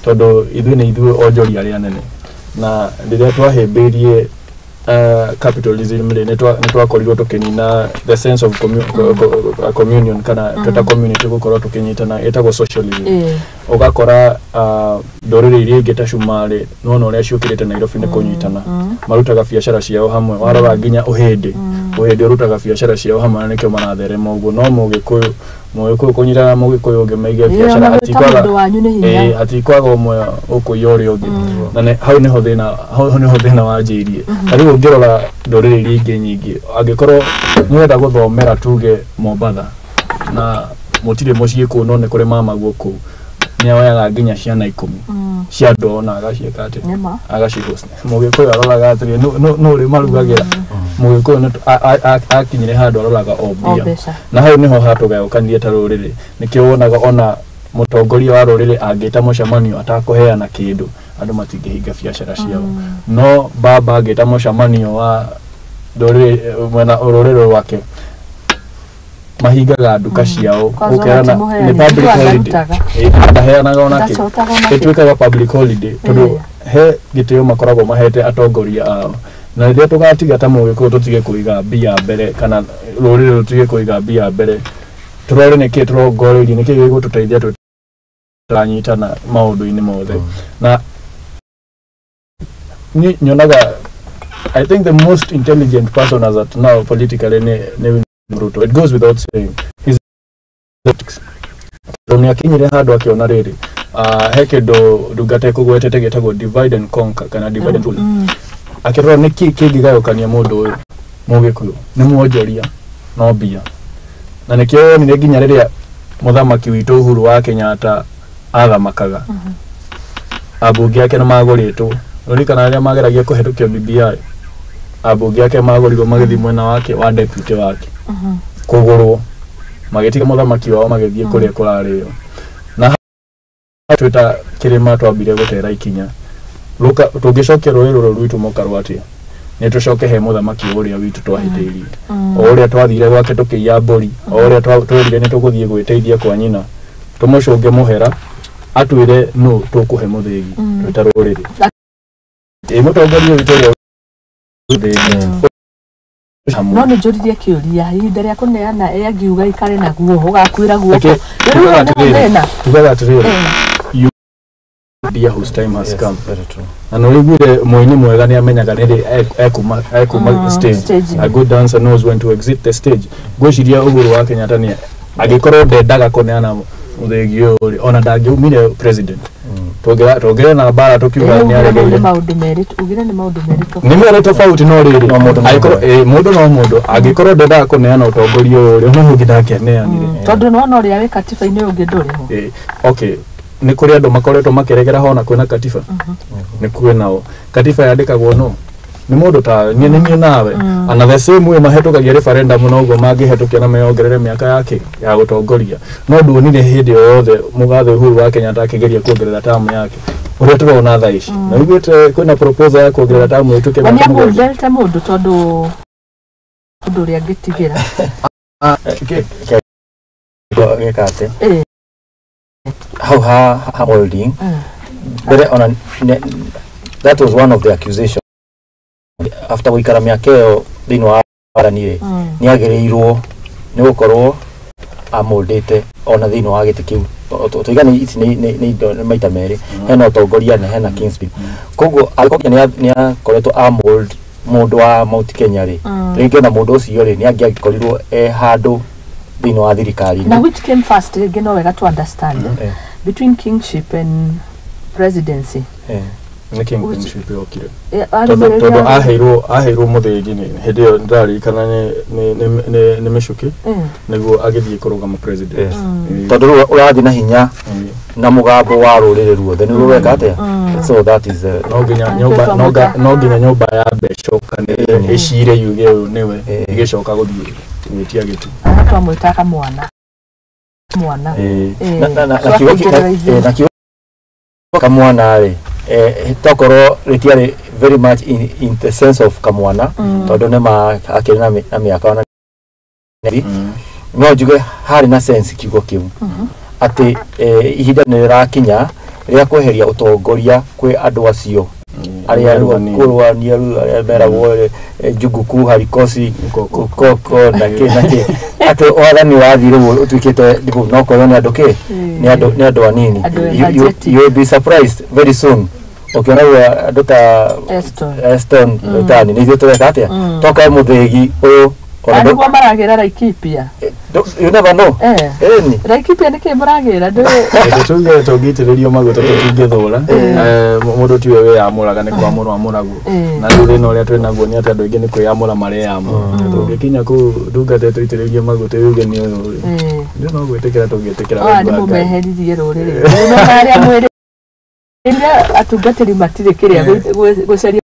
tondũ ithuĩ nĩ ithuĩ onjoria arĩa anene, na rĩrĩa twahĩmbĩirie capitalism rĩ nĩtwakorirwo tũkĩnina the sense of communion kana tweta community gũkorwo tũkĩnyitana, ĩtagwo socialism. Ũgakora ndũrĩrĩ iria ingĩ ta Cumarĩ nĩwona ũrĩa ciũkĩrĩte Nairobi nĩ kũnyitana, marutaga biacara ciao hamwe. Warora nginya Ũhĩndĩ, Ũhĩndĩ ũrutaga biacara ciao hamwe na nĩkĩo maratherema ũguo. No Mũgĩkũyũ, Mũgĩkũyũ kũnyitana na Mũgĩkũyũ ũngĩ maige biacara hatikwaga ũmwe ũkũiya ũrĩa ũngĩ, na hau nĩho thĩna, hau nĩho thĩna wanjĩirie. Na rĩu ũngĩrora ndũrĩrĩ iria ingĩ nyingĩ, angĩkorwo nĩũrenda gũthomera tuge Mombatha na mũtirĩ mũciĩ kũu, no nĩ kũrĩ mamaguo kũu, nĩoyaga nginya ciana 10 cia andũ ona agaciĩka atĩ agacihost. Mũgĩkũyũ aroraga atĩrĩ, nũ ũrĩ marugagĩra? Mũgĩkũyũ akinyire handũ aroraga o mbia, na hau nĩho hatũgayũkanirie ta rũrĩrĩ. Nĩkĩo wonaga ona mũtongoria wa rũrĩrĩ angĩta mũcemanio atakũheana kĩndũ, andũ matingĩhinga biacara ciao. No baba angĩta mũcemanio wa ndũrĩrĩ mwena rũrĩrĩ rwake, mahingaga nduka ciao, ũkerana nĩ public holiday, ndaheanaga ona kĩ, ĩtuĩkaga public holiday tondũ he gĩtĩo makoragwo mahete atongoria ao. Na rĩrĩa tũgatiga ta Mũgĩkũyũ tũtige kũiga mbia mbere, kana rũrĩrĩ rũtige kũiga mbia mbere, tũrore nĩkĩ tũrongoreirie, nĩkĩ gĩgũtũteithia tũranyitana maũndũ-inĩ mothe. Na ni nyonaga I think the most intelligent person as at now politically ni Ruto. It goes without saying. He's nĩ akinyire handũ akĩona rĩrĩ he kĩndũ ndungata ĩkũgwetete gĩtagwo divide and conquer kana divide and rule. Akĩrora nĩkĩ kĩngĩgayũkania mũndũ ũyũ Mũgĩkũyũ nĩ mwonjoria no mbia. Na nĩkĩo wonire nginya rĩrĩa mũthamaki witũ Uhuru wa Kenyatta athamakaga, ambunge ake nĩ magũrĩtwo. Ũririkana rĩrĩa mageragia kũhetũkia BBI, ambunge ake magũrirwo magĩthiĩ mwena wake wa deputy wake kũgũrwo, magĩtiga mũthamaki wao magĩthiĩ kũrĩa kũrarĩo. Na twĩta kĩrĩma twambire gũtera ikinya, tũngĩcokia rũĩ rũrũ rwitũ mũkarwo atĩa? Nĩ tũcoke he mũthamaki ũrĩa witũ twahĩtĩirie, o ũrĩa twathire gwake tũkĩiya mbũri, o ũrĩa twĩrire nĩ tũgũthiĩ gwĩteithia kwa nyina, tũmũcũnge mũhera atwĩre nũ tũkũhe mũthĩgi twĩta rũrĩrĩ. Mũtongoria witũ ũrĩa no nĩ njũririe kĩũria ihinda rĩa kũneana angiuga ikare naguo ũgakuĩra guoko. Tugaga atĩrĩrĩ, you dear whose time has come. Na nĩ ũiguire mũini mwega nĩ amenyaga nĩrĩ ekuma stage. A good dancer knows when to exit the stage. Ngwĩciria Uhuru wa Kenyatta nĩ angĩkorwo ndendaga kũneana mũthĩgi ũyũ rĩ, ona ndangĩumire president. Tũngĩra na mbara tũkiuga nĩ aregeire. Nĩ maũndũ merĩ, ugire nĩ maũndũ merĩ tofauti. Nĩ merĩ tofauti, no rĩrĩ angĩkorwo mũndũ no mũndũ, angĩkorwo ndendaga kũneana ũtongoria ũyũ rĩ, ona ũngĩ ndangĩaneanire. Tondũ nĩwona ũrĩa wĩ katiba-inĩ ũngĩ ndũrĩ ho. Okay, nĩ kũrĩ andũ makoretwo makĩregera hona kwĩna katiba. Nĩ kwĩ nao. Katiba yandĩkagwo no nĩ mũndũ ta niĩ nĩ niĩ nawe. Ana the same way mahĩtũkagia referendum noguo mangĩhetũkia na meyongerere mĩaka yake ya gũtongoria. No nduonire hĩndĩ o yothe mũgathe Uhuru wa Kenyatta akĩgeria kuongerera tamu yake ũrĩa tũrona thaa ici. Na ũiguĩte kwĩna proposal ya kuongerera tamu ĩtuĩke mĩaka 7. Nĩ mũndũ tondũ ũndũ ũrĩa angĩtigĩra. Gĩka atĩ hau ha holding mbere ona That was one of the accusation. After gũikara mĩaka ĩyo thĩinĩ wa wathani rĩ, nĩ agĩrĩirwo nĩ gũkorwo amũndĩte ona thĩinĩ wa gĩtĩ kĩu. Tuiga nĩ ici nĩ indo nĩ maita merĩ, hena ũtongoria na hena kingpin. Koguo angĩkorwo nĩ akoretwo a mold mũndũ wa Mount Kenya rĩ, rĩngĩ ona mũndũ ũcio rĩ, nĩ angĩakorirwo e handũ thĩinĩ wa thirikari. Na which came first, rĩngĩ no wega to understand, between kingship and presidency? Nĩ kingpinship yokire. Arĩ tondũ mũrĩria- aheirwo mũthĩgi nĩ hĩndĩ ĩyo ndĩraririkana nĩ Mĩcũkĩ nĩguo agĩthiĩ kũrũgama president. Yes. Tondũ rĩu ũrathiĩ na hinya na mũgambo wa rũrĩrĩ ruothe nĩguo weka atĩa. So that is No nginya Ah, nyũmba twamwĩta. no nginya nyũmba ya mbecokanĩrĩre ĩcire yuge ũyũ nĩwe, ĩgĩcoka gũthiĩ gwĩtia gĩtĩ. Arĩa twamwĩtaga mwana mwana. Na So kiugo kĩ- akĩingĩrĩra ithuĩ. na kiugo kamwana rĩ, tokorwo rĩtiarĩ very much in the sense of kamwana, tondũ nĩ ma akĩrĩ na mĩaka ona no njuge harĩ na sense kiugo kĩu atĩ ihinda nĩ rĩrakinya rĩa kweheria ũtongoria kwĩ andũ acio arĩa rĩu kũrũania rĩu arĩa meragwo njuguku harikosi Ukoko. ukoko na kĩ na kĩ, atĩ wathani ũrathiĩ rĩu ũtuĩkĩte ndivyo, no korwo nĩ andũ kĩ, nĩ andũ anini. Andũ You energetic. you will be surprised very soon ũkĩona rĩu andũ ta Eston. Eston Lutani nĩ ithuĩ tũreka atĩa tokorwo mũthĩgi ũyũ ona Na nĩguo maragĩra Laikipia. You never know. Ĩni. Laikipia nĩkĩ mũragĩra ndũ? Reke tuge tũngĩitĩrĩrio maguta tũtingĩthũra. Mũndũ tiwe wĩyamũraga, nĩ kwamũrwo amũragwo. Na rĩu thĩna ũrĩa twĩ naguo nĩ atĩ andũ aingĩ nĩ kwĩyamũra mareyamũra. Tũngĩkinya kũu ndungata tũitĩrĩrie maguta yuge nĩ ũyũ rĩ, ithuĩ no gwĩtĩkĩra tũngĩtĩkĩra Aya nĩ wendi wa Ngai. mũmeheririe rũrĩrĩ. Rĩu no arĩa mwĩrĩ atungatĩri matirĩ kĩrĩa gũcaria.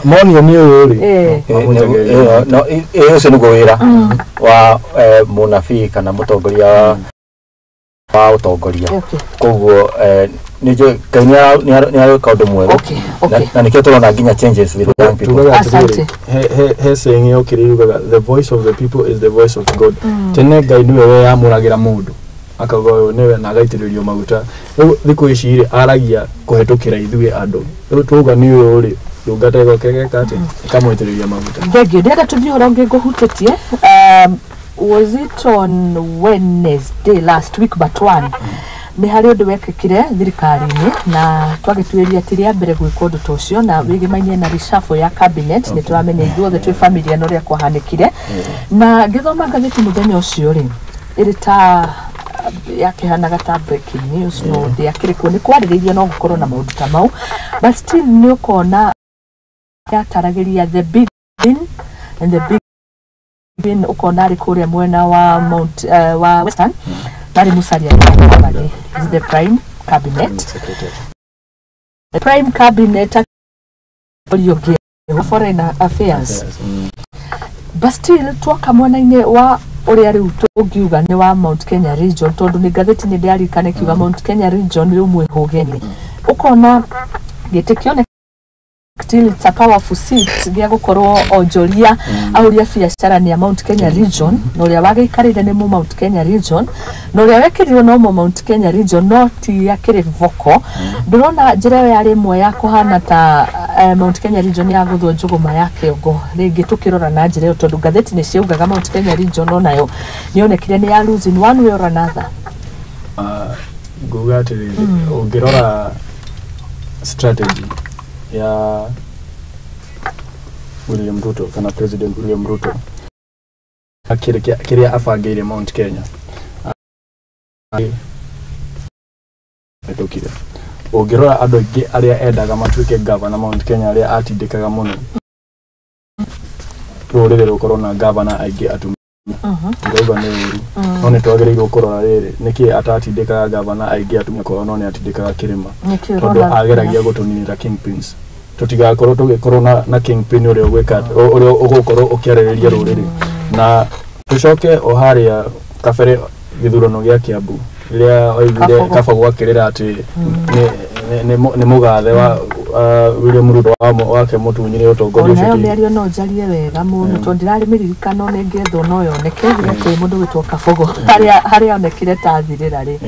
Monio nĩ ũyũ rĩ, mamũtegerie. No ũcio nĩguo wĩra wa mũnabii kana mũtongoria wa ũtongoria. Koguo nĩ njũĩ Ngai nĩ areka ũndũ mwerũ na nĩkĩo tũrona nginya changes with the young people. Tugaga Asante. atĩrĩrĩ, he saying yokire yugaga, "The voice of the people is the voice of God." Tene Ngai nĩwe weyamũragĩra mũndũ akauga ũyũ nĩwe na agaitĩrĩrio maguta. Rĩu thikũ ici rĩ, aragia kũhetũkĩra ithuĩ andũ. Rĩu twauga nĩ ũyũ rĩ, ndungata ĩgoka ĩgeka atĩ ĩkamũitĩrĩria maguta. Thank you. Ndĩrenda tũthiĩ ũhoro ũngĩ ngũhutĩtie. Was it on Wednesday last week but one, nĩ harĩ ũndũ wekĩkire thirikari-inĩ na twagĩtuĩria ti rĩa mbere gwĩka ũndũ ta ũcio na wĩgĩmainie na reshuffle ya cabinet. Nĩ tũramenya ithuothe twĩ familia na ũrĩa kwahanĩkire, na ngĩthoma ngathĩti mũthenya ũcio rĩ, ĩrĩ ta yakĩhanaga ta breaking news, no ndĩakĩrĩ kuo nĩ kwarĩrĩirio no gũkorwo na maũndũ ta mau, but still nĩ ũkona yataragĩria the big win and the big win, ũkona arĩ kũrĩa mwena wa Mount wa Western narĩ Musalia Mudavadi is the prime cabinet, the prime cabinet ũrĩa ũngĩ wa foreign affairs. But still twoka mwena-inĩ wa ũrĩa rĩu tũngiuga nĩ wa Mount Kenya region, tondũ nĩ ngathĩti nĩ ndĩarikana ĩkiuga Mount Kenya region rĩu mwĩhũgeni, ũkona gĩtĩ kĩoneka still it's a powerful seat gĩa gũkorwo onjoria ahũri a biacara nĩ a Mount Kenya region, na ũrĩa wagĩikarĩire nĩ mu Mount Kenya region, na ũrĩa wekĩrirwo no mu Mount Kenya region, no ti akĩrĩ voko. Ndũrona njĩra ĩyo yarĩ ĩmwe ya kũhana ta Mount Kenya region ya gũthwo njũgũma ya kĩongo rĩngĩ tũkĩrora na njĩra ĩyo, tondũ ngathĩti nĩ ciaugaga Mount Kenya region onayo nĩyonekire nĩ ya lose in one way or another? Nguga atĩrĩrĩ, ũngĩrora strategy ya William Ruto kana President William Ruto, kĩrĩa abangĩire Mount Kenya hetũkire, ũngĩrora andũ aingĩ arĩa endaga matuĩke gavana Mount Kenya, arĩa atindĩkaga mũno rũrĩrĩ rũkorwo na gavana aingĩ atumia, ndauga nĩ ũru, no nĩ twagĩrĩirwo kũrora rĩrĩ, nĩkĩ atatindĩkaga gavana aingĩ atumia korwo no nĩ atindĩkaga kĩrĩma? Nĩkĩ Tondũ ũrona? Ageragia gũtũninĩra kingpins, tũtigakorwo tũgĩkorwo na kingpin ũrĩa ũgwĩka, ũrĩa ũgũkorwo ũkĩarĩrĩria rũrĩrĩ. Na tũcoke o harĩa kabere, gĩthurano gĩa Kiambu rĩrĩa oigire Kabogo. Kabogo akĩrĩra atĩ nĩ mũgathe wa William Ruto wake mũtunyire ũtongoria Onayo ũcio mĩario no njarie wega mũno, tondũ ndirarĩ mĩririkano nĩngethwo no yoneke atĩ mũndũ gwĩtwo Kabogo harĩa onekire ta athirĩra rĩ.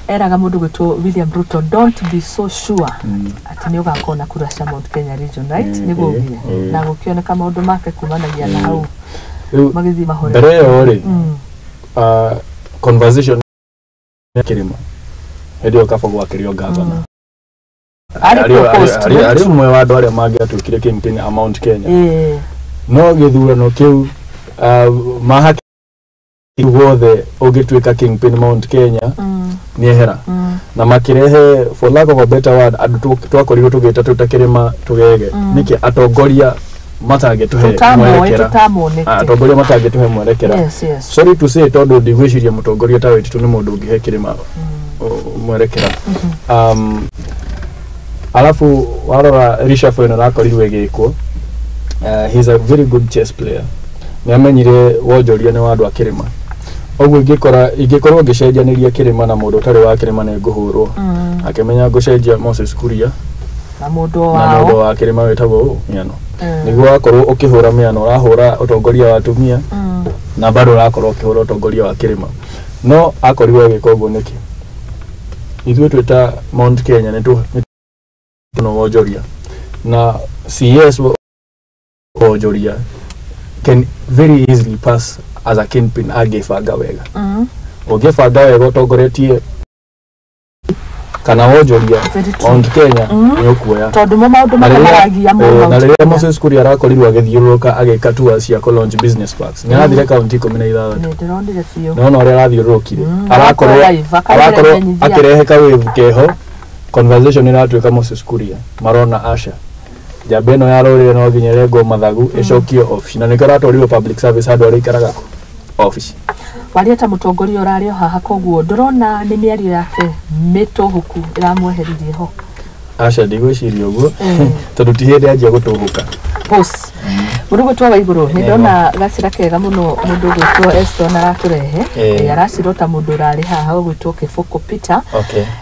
Eraga mũndũ gwĩtwo William Ruto, don't be so sure atĩ nĩ ũgakorwo na kura cia Mount Kenya region, right? Nĩguo ugire. Na gũkĩoneka maũndũ make kumanagia na hau Rĩu magĩthiĩ mahorera. Mbere ĩyo rĩ, conversation ya kĩrĩma hĩndĩ ĩyo Kabogo akĩrĩ o gavana. Arĩ proposed, Arĩ ũmwe wa andũ arĩa mangĩatuĩkire kingpin a Mount Kenya. No gĩthurano kĩu, mahaki guothe ũngĩtuĩka kingpin Mount Kenya nĩehera na makĩrehe, for lack of a better word, andũ twakorirwo tũgĩta tũta kĩrĩma tũgege. Nĩkĩ atongoria matangĩtũhe tũtamoĩ mwerekera? Tũtamonete. Atongoria matangĩtũhe mwerekera. Yes. Sorry to say, tondũ ndigwĩciria mũtongoria ta Waititu nĩ mũndũ ũngĩhe kĩrĩma mwerekera. Alafu warora reshuffle ĩno ĩrakorirwo ĩgĩkwo, he's a very good chess player. Nĩ amenyire wonjoria nĩ wa andũ a kĩrĩma, ũguo ingĩkora ingĩkorwo ngĩcenjanĩria kĩrĩma na mũndũ ũtarĩ wa kĩrĩma nĩ ngũhũrwo. Akĩmenya ngũcenjia Moses Kuria na mũndũ na mũndũ wao wa kĩrĩma wĩtagwo ũ Miano, nĩguo wakorwo ũkĩhũra Miano, ũrahũra ũtongoria wa atumia na bado ũrakorwo ũkĩhũra ũtongoria wa kĩrĩma. No akorirwo agĩka ũguo nĩkĩ? Ithuĩ twĩta Mount Kenya nĩ tũ wonjoria na CS wonjoria can very easily pass as a kingpin angĩbanga wega. Ũngĩbanga wega ũtongoretie kana wonjoria Very true. Mount Kenya nĩ ũkuoya. Tondũ mo maũndũ Na marĩa rĩrĩa maragia mo na Mount rĩrĩa Kenya. Moses Kuria arakorirwo agĩthiũrũrũka agĩka tours cia kũ launch business parks, nĩ arathire kaunti 16. Nĩ ndĩronire biũ. Nĩwona ũrĩa arathiũrũrũkire? Arakorwo Arakorwo live, akaingĩra arakorwo imenyithia. akĩrehe kawĩvu keho. Conversation ĩratuĩka Moses Kuria marona aca njamba ĩno ya rũrĩrĩ no nginya ĩrengwo mathagu ĩcokio obici, na nĩkĩo aratwarirwo public service handũ arĩikaraga kũ obici. Waria ta mũtongoria ũrarĩ o haha, koguo ndũrona nĩ mĩario yake mĩtũhũku ĩramweheririe ho? Aca, ndigwĩciria ũguo, tondũ ti hĩndĩ anjia gũtũhũka. Boss, mũndũ gwĩtwo wa igũrũ, nĩ ndona gacĩra kega mũno mũndũ gwĩtwo Eston aratũrehe. Aracirwo ta mũndũ ũrarĩ haha ũgwĩtwo Kĩbũkũ Peter.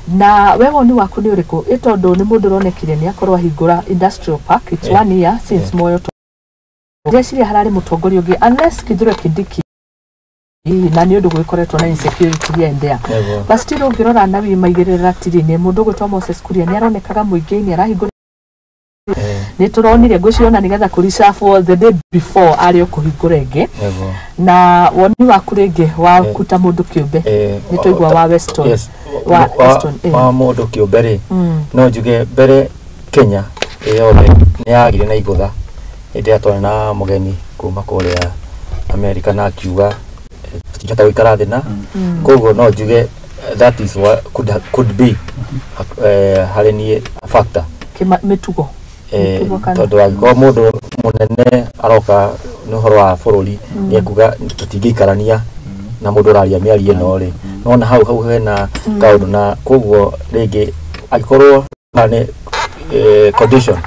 Na we woni waku nĩ ũrĩkũ? Ĩ tondũ nĩ mũndũ ũronekire nĩ akorwo ahingũra industrial park, it's one year since moyo. Ndĩreciria hararĩ mũtongoria ũngĩ unless Kithure Kindiki, na nĩ ũndũ gwĩkoretwo na insecurity here and there. But still ũngĩrora na wi maigĩrĩra ratiri-inĩ, mũndũ ũgwĩtwo Moses Kuria nĩ aronekaga mũingĩ-inĩ arahingũra. Nĩ tũronire, ngwĩciria ona nĩgetha kũricafwo the day before arĩ o kũhingũra ĩngĩ. Na woni waku rĩngĩ waku ta mũndũ kĩũmbe, nĩ twaigua wa Weston. Wa Weston, eh. Wa mũndũ kĩũmbe rĩ, no njuge mbere Kenya ĩyothe nĩ yagire na igũtha hĩndĩ ĩrĩa twarĩ na mũgeni kuma kũrĩa Amerika na akiuga tũtingĩhota gũikara thĩ na koguo no njuge that is what could be harĩ niĩ a factor. Mĩtugo. Mĩtugo kana? Tondũ angĩkorwo mũndũ mũnene aroka nĩ ũhoro wa bũrũri nĩ ekuga tũtingĩikarania na mũndũ ũraria mĩario ĩno rĩ, nona hau hena kaũndũ, na koguo rĩngĩ angĩkorwo nĩ condition,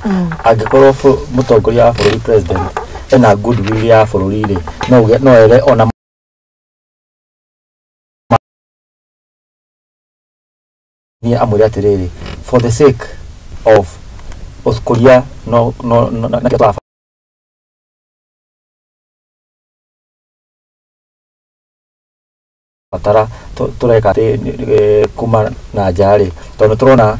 angĩkorwo mũtongoria wa bũrũri, president, ena goodwill ya bũrũri rĩ, no uge no ere ona niĩ amwĩre atĩrĩrĩ, for the sake of ũkũria no no no na na batara tũreka atĩ kuma na nja rĩ, tondũ tũrona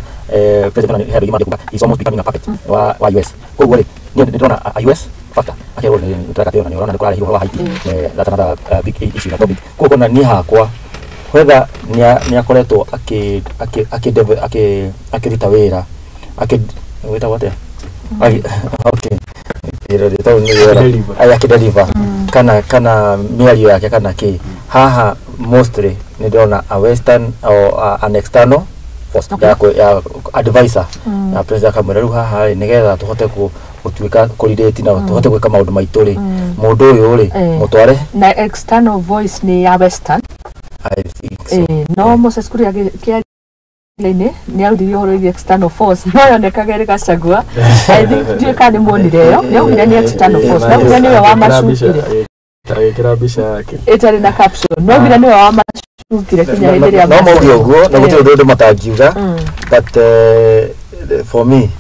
president he andũ aingĩ is almost becoming a puppet wa US. Koguo rĩ, niĩ nĩ ndĩrona a US factor akerwo nĩ tũreka atĩ ona nĩ ũrona nĩ kũrarehirwo ũhoro wa Haiti, that's another big issue na topic. Koguo na niĩ hakwa whether nĩ akoretwo akĩ akĩ akĩ akĩ akĩruta wĩra akĩ wĩtagwo atĩa? Okay. Rĩtagwo nĩ wĩra. Akĩdeliver. Aya, akĩdeliver kana mĩario yake kana kĩ haha, mostly nĩ ndĩrona a western or an external force ya advisor na president akamwĩra rĩu haha rĩ, nĩgetha tũhote gũtuĩka kũrelate na tũhote gwĩka maũndũ maitũ rĩ, mũndũ ũyũ rĩ, mũtware. Na external voice nĩ ya Western? I think so. No Moses Kuria kĩaria-inĩ nĩ auririe ũhoro wĩgiĩ external force, no yonekaga ĩrĩ Gachagua. I think ndiũĩ kana nĩ muonire ĩyo, nĩ augire nĩ external force, no augire nĩwe wamacukire. Agĩkĩra mbica yake. Ĩtarĩ na caption, no augire nĩwe wamacukire kinya hĩndĩ ĩrĩa No mauge ũguo na gũtirĩ ũndũ andũ matangiuga, but for me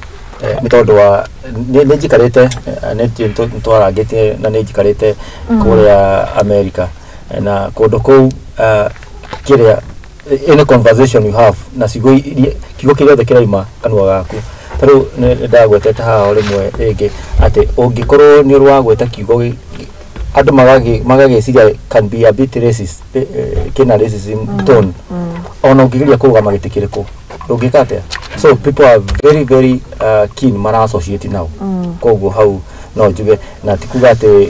nĩ tondũ wa nĩ njikarĩte nĩ twarangĩtie na nĩ njikarĩte kũrĩa America. Na kũndũ kũu kĩrĩa Any conversation you have na ciugo kiugo kĩrĩa gĩothe kĩrauma kanua gaku, ta rĩu nĩ ndagwetete haha o rĩmwe rĩngĩ atĩ ũngĩkorwo nĩ ũrĩ wagweta kiugo andũ magagĩciria can be a bit racist, kĩna racism tone, ona ũngĩgeria kũrũgama gĩtĩ kĩrĩkũ, ũngĩka atĩa? So people are very very keen mara associate now. Koguo hau no njuge na ti kuga atĩ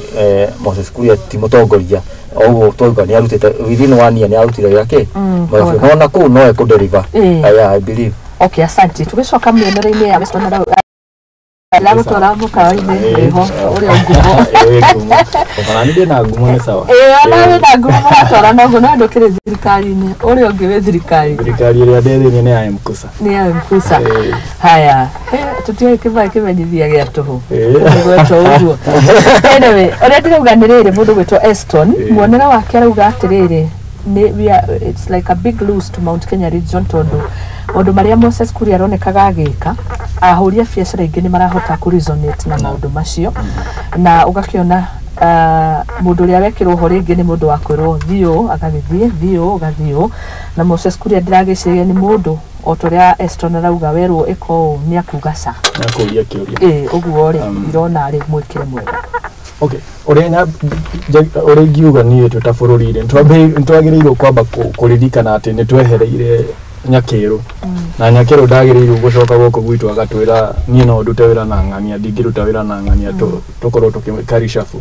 Moses Kuria ti mũtongoria, o ũguo twauga nĩ arutĩte within one year, nĩ arutire gĩake Mwega. no na kũu no ekũ-deliver. Yeah, I believe. Okay, asante. Tũgĩcoka mĩonere-inĩ ya Weston ndagũtwara mũkawa-inĩ wĩho ũrĩa ngumo. Ĩ, ngumo ona niĩ ndĩna ngumo, nĩ sawa. Ĩĩ, ona wĩna ngumo mũratwara na ũguo, no ndũkĩrĩ thirikari-inĩ, ũrĩa ũngĩ wĩ thirikari. Thirikari ĩrĩa ndĩ thĩinĩ nĩ ya Mkusa. Nĩ ya Mkusa. Haya, tũtiũĩ kĩbaĩ kĩmenyithia gĩa tũhũ gwetwo ũguo. Anyway, ũrĩa ndĩrauga nĩ rĩrĩ, mũndũ gwĩtwo Eston, muonere wake arauga atĩrĩrĩ, nĩ we are, it's like a big lose to Mount Kenya region, tondũ maũndũ marĩa Moses Kuria aronekaga agĩka, ahũri a biacara aingĩ nĩ marahota kũ resonate na maũndũ macio, na ũgakĩona mũndũ ũrĩa wekĩrwo ho rĩngĩ nĩ mũndũ wa kwĩrwo thiĩ ũũ agagĩthiĩ, thiĩ ũũ ũgathiĩ ũũ. Na Moses Kuria ndĩragĩciria nĩ mũndũ o ta ũrĩa Eston arauga, werwo ĩka ũũ nĩ akuga ca. Nakũria kĩũria. Ĩĩ, ũguo rĩ, irona rĩ mwĩkĩre mwega. Okay, ũrĩa ũrĩa ingiuga niĩ, twĩ ta bũrũri rĩ, nĩtwagĩrĩirwo kwamba kũririkana atĩ nĩ twehereire Nyakĩrũ, na Nyakĩrũ ndagĩrĩirwo gũcoka gũkũ gwitũ agatwĩra niĩ no ndute wĩra na ng'ania, ndingĩruta wĩra na ng'ania, tũkorwo tũkĩkarishabu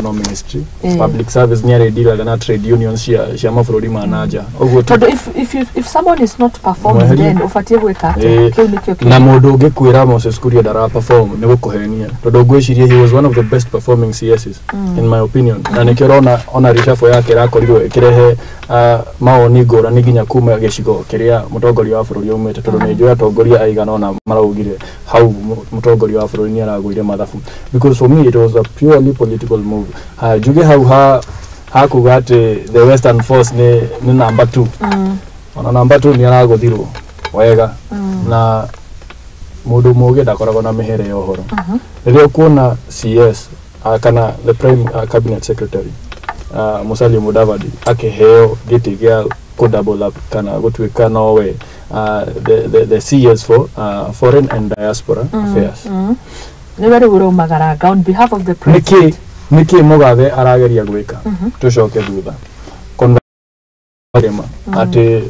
no ministry public service nĩ arĩndiraga na trade unions cia mabũrũri ma nanja ũguo. Tondũ if someone is not performing, Mweherie. then ũbatiĩ gwĩka atĩa? Kĩu nĩkĩo. Na mũndũ ũngĩkwĩra Moses Kuria ndara perform nĩ gũkũhenia, tondũ ngwĩciria he was one of the best performing CSs in my opinion, na nĩkĩo ũrona ona reshuffle yake ĩrakorirwo ĩkĩrehe mawoni ngũrani nginya kuma gĩcigo kĩrĩa mũtongoria wa bũrũri aumĩte, tondũ nĩ njũĩ atongoria aigana ũna maraugire hau mũtongoria wa bũrũri nĩ aragũire mathabu, because for me it was a purely political move. Haya, njuge hau ha hakuga atĩ the Western Force nĩ number 2, ona number 2 nĩ aragũthirwo wega, na mũndũ mũgĩ ndakoragwo na mĩhere ya ũhoro. Rĩrĩa ũkuona CS kana the prime cabinet secretary Musalia Mudavadi akĩheo gĩtĩ gĩa kũ double up kana gũtuĩka nowe the CS for foreign and diaspora affairs, nĩwe rĩu ũraumagaranga on behalf of the nĩkĩ president. Nĩkĩ mũgathe arageria gwĩka? Tũcoke thutha Converse atĩ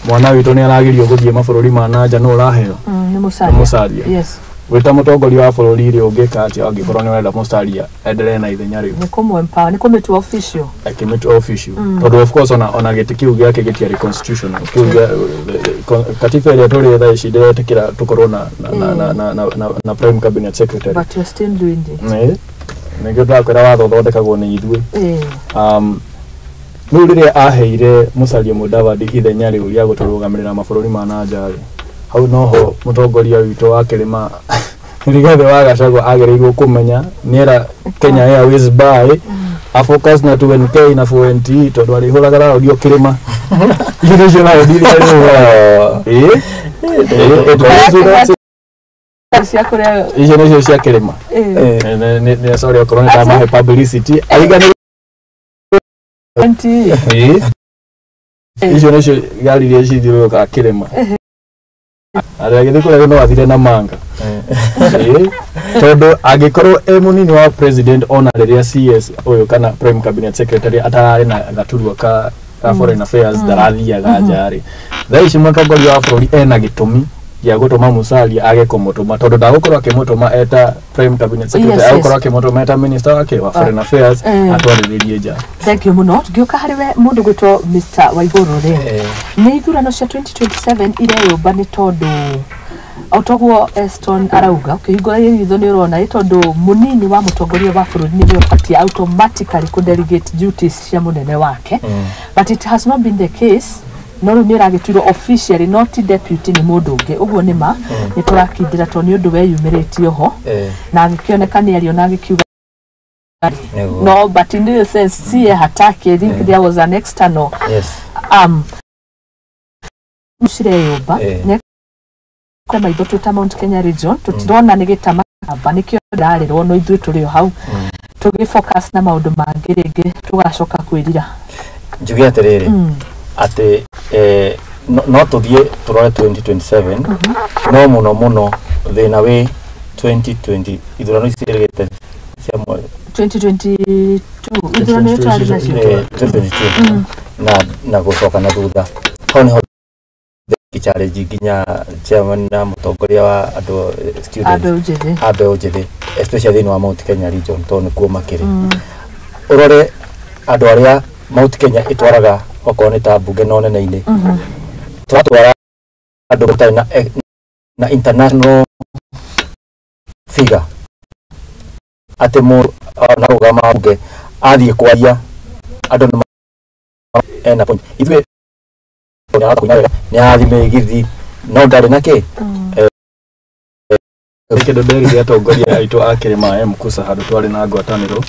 mwana witũ nĩ aragerio gũthiĩ mabũrũri ma nanja, no ũraheo? Nĩ Nĩ Musalia. Musalia. Wĩta mũtongoria wa bũrũri rĩ, ũngĩka atĩa angĩkorwo nĩ ũrenda Musalia endelee na ithenya rĩu? Nĩ kũmũ-empower, nĩ kũmĩtua official. Akĩmĩtua official, tondũ of course ona gĩtĩ kĩu gĩake gĩtiarĩ constitutional. Kĩu katiba ĩrĩa tũrĩ thaa ici ndĩretĩkĩra tũkorwo na prime cabinet secretary. But you're still doing it. Nĩ nĩkĩo ndakwĩra watho ũthondekagwo nĩ ithuĩ. Rĩu rĩrĩa aheire Musalia Mudavadi ithenya rĩu rĩa gũtũrũgamĩrĩra mabũrũri ma na nja rĩ, hau noho mũtongoria witũ wa kĩrĩma Rigathĩ wa Gachagua agĩrĩirwo kũmenya nĩera Kenya Airways buy afocus na 2NK na 4NT, tondũ arĩhũraga raũndi o kĩrĩma. Icio nĩcio raũndi iria arĩhũraga. Ĩĩ. Ĩĩ, it goes without saying. Cia kũrĩa. Icio nĩcio cia kĩrĩma. Nĩ sorry okorwo nĩ ndamahe publicity aiganĩrwo. NT. Ĩĩ. Icio nĩcio ngari iria cithiũrũrũkaga kĩrĩma, arĩa agĩthiĩ kũrĩa no athire na manga. Ĩĩ. Tondũ angĩkorwo e mũnini wa president, ona rĩrĩa CS ũyũ kana prime cabinet secretary atararĩ na gaturwa ka foreign affairs, ndarathiaga nja rĩ, thaa ici mũtongoria wa bũrũri ena gĩtũmi gĩa gũtũma Musalia age kũmũtũma, tondũ ndagũkorwo akĩmũtũma eta prime cabinet secretary, agũkorwo akĩmũtũma eta minister wake wa foreign affairs atwarĩrĩrie nja. Thank you mũno. Ngĩũka harĩ we mũndũ gwĩtwo Mr Waigũrũ rĩ, nĩ ithurano cia 2027 ireyũmba, nĩ tondũ o toguo Eston arauga, ũkĩhingũra ritho nĩ ũrona ĩ tondũ mũnini wa mũtongoria wa bũrũri nĩwe ũbatiĩ automatically kũ delegate duties cia mũnene wake, but it has not been the case. No rĩu nĩ ĩragĩtuirwo officially, not deputy, nĩ mũndũ ũngĩ. Ũguo nĩ ma nĩ tũrakindĩra tondũ nĩ ũndũ weyumĩrĩtie ho na agĩkĩoneka nĩ ario na agĩkiuga no, but in the sense sie hataki. I think there was an external cireyũmba nĩ maitho twĩ ta Mount Kenya region tũtirona nĩ gĩtama kamba nĩkĩo ndarĩrwo, no ithuĩ tũrĩ o hau tũgĩ focus na maũndũ mangĩ, rĩngĩ tũgacoka kwĩrira. Njuge atĩrĩrĩ, atĩ no tũthiĩ tũrore 2027 no mũno mũno thĩna wĩ 2020 ithurano ici ciĩrĩgĩte cia 2022 ithurano iria twarĩ nacio 2022 na gũcoka na thutha hau nĩho challenge nginya chairman na mũtongoria wa andũ students a mbeũ njĩthĩ especially thĩinĩ wa Mount Kenya region tondũ nĩkuo makĩrĩ. Ũrore andũ arĩa Mount Kenya ĩtwaraga okorwo nĩ ta mbunge na ũnene-inĩ, tũratwara andũ matarĩ na international figure atĩ mũndũ arũgama mbunge athiĩ kwaria andũ nĩ ena point. Ithuĩ nĩ arathiĩ mĩgithi no ndarĩ na kĩ. Kĩndũ nderire atongoria aitũ a kĩrĩma M Kusa handũ twarĩ na ngwatanĩro,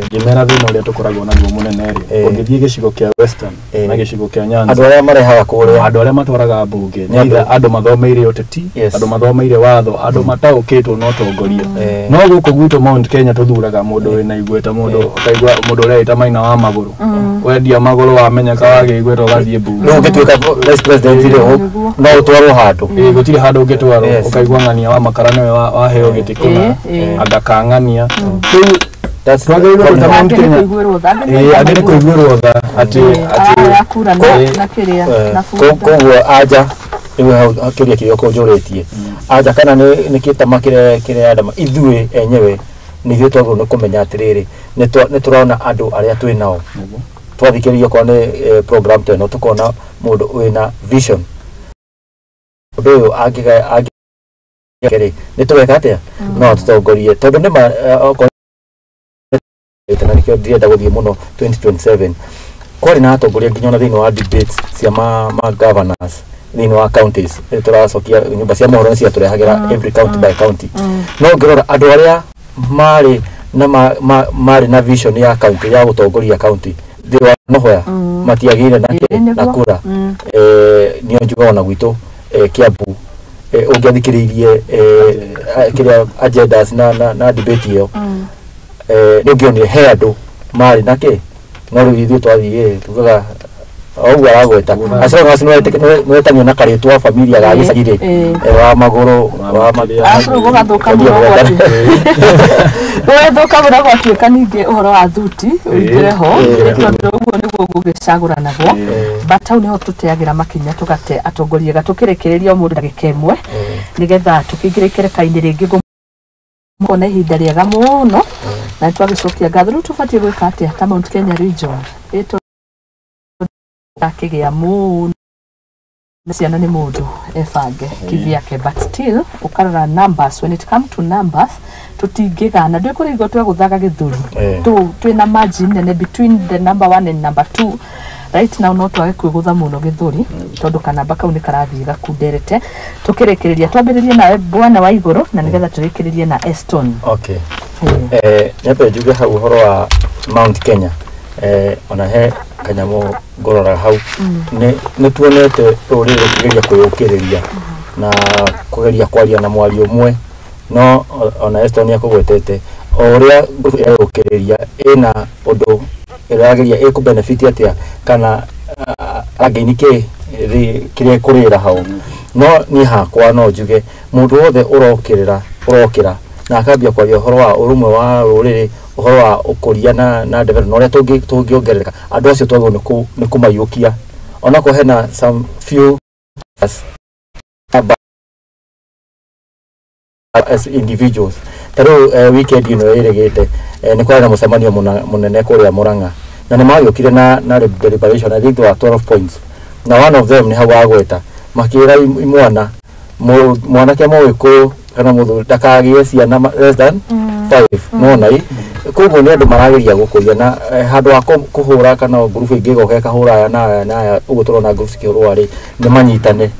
ngĩmera thĩna ũrĩa tũkoragwo naguo mũnene rĩ, ũngĩthiĩ gĩcigo kĩa Western na gĩcigo kĩa Nyanza, andũ arĩa marehaga kũrĩa, andũ arĩa matwaraga mbunge nĩ either andũ mathomeire ũteti, andũ mathomeire watho, andũ mataũkĩtwo na ũtongoria. No gũkũ gwitũ Mount Kenya tũthuraga mũndũ wĩna igweta, mũndũ ũkaigua mũndũ ũreita maina wa magũrũ, wendia magũrũ wamenyeka wagĩa igweta ũgathiĩ mbunge. Rĩu ũngĩtuĩka vice president rĩ, no ũtwarwo handũ. Gũtirĩ handũ ũngĩtwarwo, ũkaigua ng'ania wa makara nĩwe waheo gĩtĩ kũna angakang'ania. Rĩu twagĩrĩirwo gwĩta Mount Kenya angĩ nĩ kũiguĩrwo tha atĩ koguo anja rĩu hau kĩũria kĩrĩa ũkũnjũrĩtie anja kana nĩ kĩtama kĩrĩa andama ithuĩ enyewe nĩ ithuĩ twagĩrĩirwo nĩ kũmenya atĩrĩrĩ nĩ tũrona andũ arĩa twĩ nao twathikĩrĩria okorwo nĩ program ta ĩno tũkona mũndũ wĩna vision ũndũ ũyũ angĩ nĩ tũgeka atĩa no atũtongorie tondũ nĩ ma okorwo na nĩkĩo ndirenda gũthiĩ mũno 2027 kwarĩ na atongoria nginya ona thĩinĩ wa debates cia ma governors thĩinĩ wa counties tũracokia nyũmba cia mohoro nĩ ciatũrehagĩra every county by county no ngĩrora andũ arĩa marĩ na marĩ na vision ya county ya gũtongoria county thĩ wa nohoya matiagĩire na kura. Nĩo njugaga ona gwitũ Kiambu ũngĩathikĩrĩirie kĩrĩa agendas na debate ĩyo nĩ ũngĩonire he andũ marĩ na kĩ no rĩu ithuĩ twathiĩ tugaga ũguo aragweta as long as nĩwetanio na karĩtwa familia ga gĩcagi rĩ wa magũrũ wa arabu gũgathũka mũno gũgathũka mũno gwatuĩka ningĩ ũhoro wa thuti ũingĩre ho tondũ ũguo nĩguo gũgĩcagũranagwo but hau nĩho tũteagĩra makinya tũgate atongoria ega tũkĩrĩkĩrĩria o mũndũ ndagĩka ĩmwe nĩgetha tũkĩingĩre ikereka-inĩ rĩngĩ ngũmona ihinda rĩega mũno na twagĩcokia ngatho. Rĩu tũbatiĩ gwĩka atĩa ta Mount Kenya region akĩgĩa mũno ciana nĩ mũndũ ebange kivyake but still ũkarora numbers when it come to numbers tũtingĩgana ndũĩ kũrĩ igua twegũthaga gĩthũri twĩna margin nene between the number 1 and number 2 right now no twage kwĩgũtha mũno gĩthũri tondũ kanamba kau nĩ karathiĩ gakunderete. Tũkĩrĩkĩrĩria twambĩrĩrie nawe bwana wa igũrũ na nĩgetha tũrĩkĩrĩrie na Eston. Okay. Nyambe njuge hau ũhoro wa Mount Kenya ona he kanyamũ ngũrora hau nĩ tuonete rũrĩrĩ rũkĩgeria kwĩyũkĩrĩria na kũgeria kwaria na mwario ũmwe no ona Eston nĩakũgwetete o ũrĩa ĩreyũkĩrĩria ĩna ũndũ ĩrageria ĩkũbenefit atĩa kana againi kĩ kĩrĩa ĩkũrĩra hau no niĩ hakwa no njuge mũndũ wothe ũrokĩra na akambia kwaria ũhoro wa ũrũmwe wa rũrĩrĩ ũhoro wa ũkũria na development ũrĩa tũngĩongerereka andũ acio twagĩrĩirwo nĩ kũmaiyũkia onakorwo hena some few as individuals ta rĩu weekend ĩno ĩrĩgĩte nĩ kwarĩ na mũcemanio mũnene kũrĩa Murang'a na nĩ magĩũkire na deliberation I think there were 12 points na one of them nĩ hau wagweta makĩra imwana mwanake mũgĩkũyũ kana mũthuri ndakagĩe ciana less than 5 nona i koguo nĩ andũ marageria gũkũria na handũ ha kũhũra kana ngurubu ĩngĩ ĩgoka ĩkahũra aya na aya na aya ũguo tũrona ngurubu cikĩhũrwo rĩ nĩ manyitane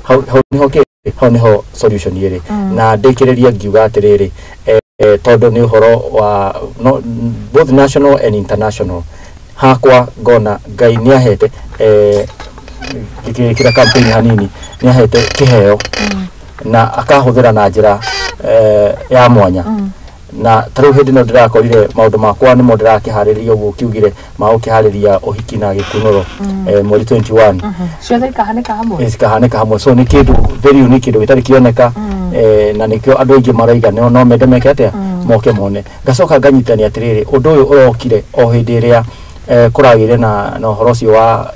hau nĩho kĩ hau nĩho solution ĩrĩ na ndĩkĩrĩria ngiuga atĩrĩrĩ tondũ nĩ ũhoro wa both national and international hakwa ngona Ngai nĩ ahete gĩkĩra campaign hanini nĩ ahete kĩheo na akahũthĩra na njĩra ya mwanya Na ta rĩu hĩndĩ ĩno ndĩrakorire maũndũ makwa nĩmo ndĩrakĩharĩria ũguo kiugire magũkĩharĩria ũhiki na gĩkunũro mweri 21. Ciothe ikahanĩka hamwe. Cikahanĩka hamwe, so nĩ kĩndũ very unique, kĩndũ gĩtarĩ kĩoneka, na nĩkĩo andũ aingĩ maraiga no mende meke atĩa, moke mone. Ngacoka nganyitania atĩrĩrĩ, ũndũ ũyũ ũrokire o hĩndĩ ĩrĩa kũragĩire na ũhoro ũcio wa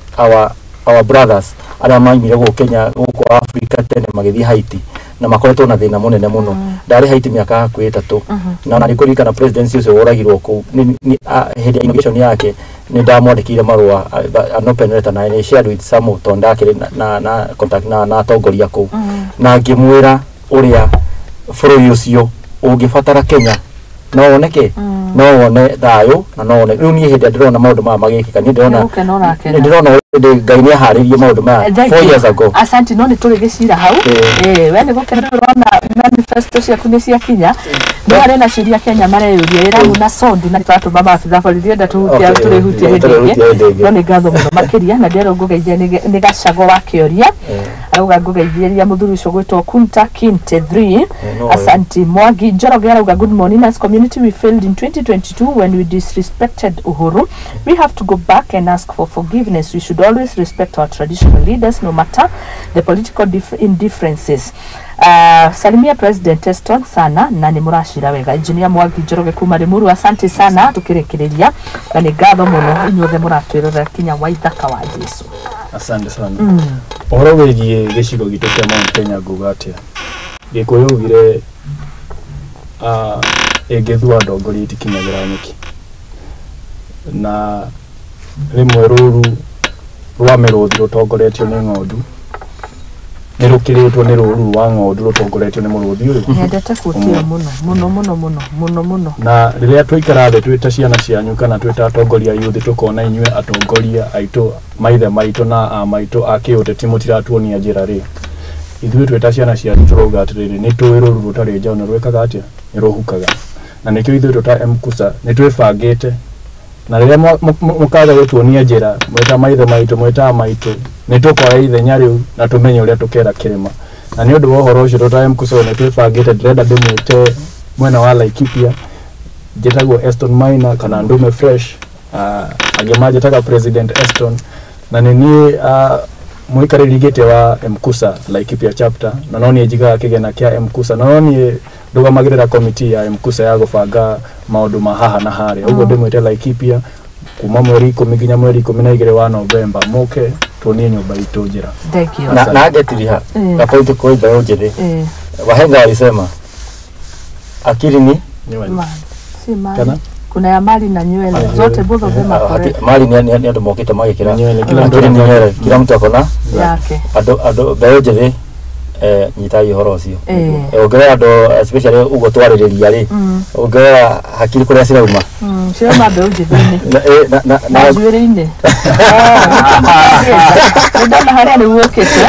our brothers arĩa maimire gũkũ Kenya, gũkũ Africa tene magĩthiĩ Haiti, na makoretwo na thĩna mũnene mũno. Ndarĩ Haiti mĩaka hakuhĩ 3, na ona nĩngũririkana president ũcio woragirwo kũu hĩndĩ ya inauguration yake nĩ ndamwandĩkĩire marũa, an open letter, na nĩ shared with some tondũ ndakĩrĩ na contact na atongoria kũu, na ngĩmwĩra ũrĩa bũrũri ũcio ũngĩbatara Kenya no woneke, no wone thayũ, na no wone rĩu niĩ hĩndĩ ĩrĩa ndĩrona maũndũ maya magĩkĩka, niĩ ndĩrona Nĩ gũkena ũrakena. nĩ ndĩrona hĩndĩ Ngai nĩ aharĩirie maũndũ maya Thank 4 you. years ago. Asante, no nĩ tũrĩ gĩcira hau. We nĩ gũkena ũrona manifesto ciaku nĩ ciakinya, no harĩ na ciũria Kenya mareyũria ĩramu na Sondu na twatũma maabitha borithi enda tũhutia tũrĩhutia hĩndĩ tũrĩhutia hĩndĩ ĩngĩ. ĩngĩ. No nĩ ngatho mũno makĩria, na ndĩrerwo ngũgeithie nĩ Gacago wa kĩoria arauga ngũgeithĩria mũthuri ũcio gwĩtwo Kunta Kinte 3. No, Asante. Mwangi Njoroge arauga, "Good morning. As community we failed in 2022 when we disrespected Uhuru. We have to go back and ask for forgiveness. We should always respect our traditional leaders no matter the political indifferences. Salimia President Eston sana na nĩ mũracira wega." Engineer Mwangi Njoroge kuma Limuru, asante sana. Tukĩrĩkĩrĩria na nĩ ngatho mũno inyuothe mũratwĩrorera kinya Waithaka wa Jesu. Asante sana. Ũhoro wĩgiĩ gĩcigo gitũ kĩa Mount Kenya, nguga atĩa, Gĩkũyũ ugire ĩngĩthua ndongoria itikinyagĩra nyeki, na rĩmwe rũru rwa mĩrũthi rũtongoretio nĩ ng'ondu nĩ rũkĩrĩtwo nĩ rũru rwa ng'ondu rũtongoretio nĩ mũrũthi ũyũ. Nyendete kuotio mũno mũno mũno mũno mũno mũno. Na rĩrĩa twaikara thĩ twĩ ta ciana cianyu kana twĩ ta atongoria youth, tũkona inyuĩ atongoria aitũ, maithe maitũ na a maitũ a kĩũteti, mũtiratuonia njĩra rĩ, ithuĩ twĩ ta ciana cianyu tũrauga atĩrĩrĩ, nĩ tũĩ rũru rũtarĩ njaũ nĩ rwĩkaga atĩa, nĩ rũhukaga. Na nĩkĩo ithuĩ twĩ ta MKUSA nĩ twĩbangĩte, na rĩrĩa mũkaga gũtuonia njĩra mwĩ ta maithe maitũ, mwĩ ta maitũ, nĩ tũkoya ithenya rĩu na tũmenye ũrĩa tũkera kĩrĩma. Na nĩ ũndũ wa ũhoro ũcio, twĩ ta MKUSA nĩ twĩbangĩte. Ndĩrenda ndĩmwĩte mwena wa Laikipia. Njĩtagwo Eston Maina kana Ndume Fresh, angĩ manjĩtaga President Eston, na nĩ niĩ mũikarĩri gĩtĩ wa MKUSA Laikipia chapter, na no niĩ njigaga kĩgĩna kĩa MKUSA, na no niĩ ndũgamagĩrĩra committee ya MKUSA ya gũbanga maũndũ ma haha na harĩa. Ũguo ndĩmwĩte Laikipia kuma mweri 10 nginya mweri 12 wa Novemba, mũke tuonie nyũmba itũ njĩra. Thank you. Na angetiriha gapoint kwa mbeũ njĩthĩ. Wahenga walisema akili ni Mali. Si mali. Kana? Kuna ya mali na nywele. Zote, both of them are correct. Mali ni andũ mokĩte magĩkĩra. Nywele, kila mtu Akili ni ana nywele, kila mtu akona Yake. Andũ mbeũ njĩthĩ, nyitai ũhoro ũcio. Ũngĩrora andũ especially ũguo twarĩrĩria rĩ, ũngĩrora hakiri kũrĩa cirauma. Cirauma mbeũ njĩthĩ-inĩ. Na Na njuĩrĩ-inĩ. Nĩ ndona harĩa rĩu ũkĩte.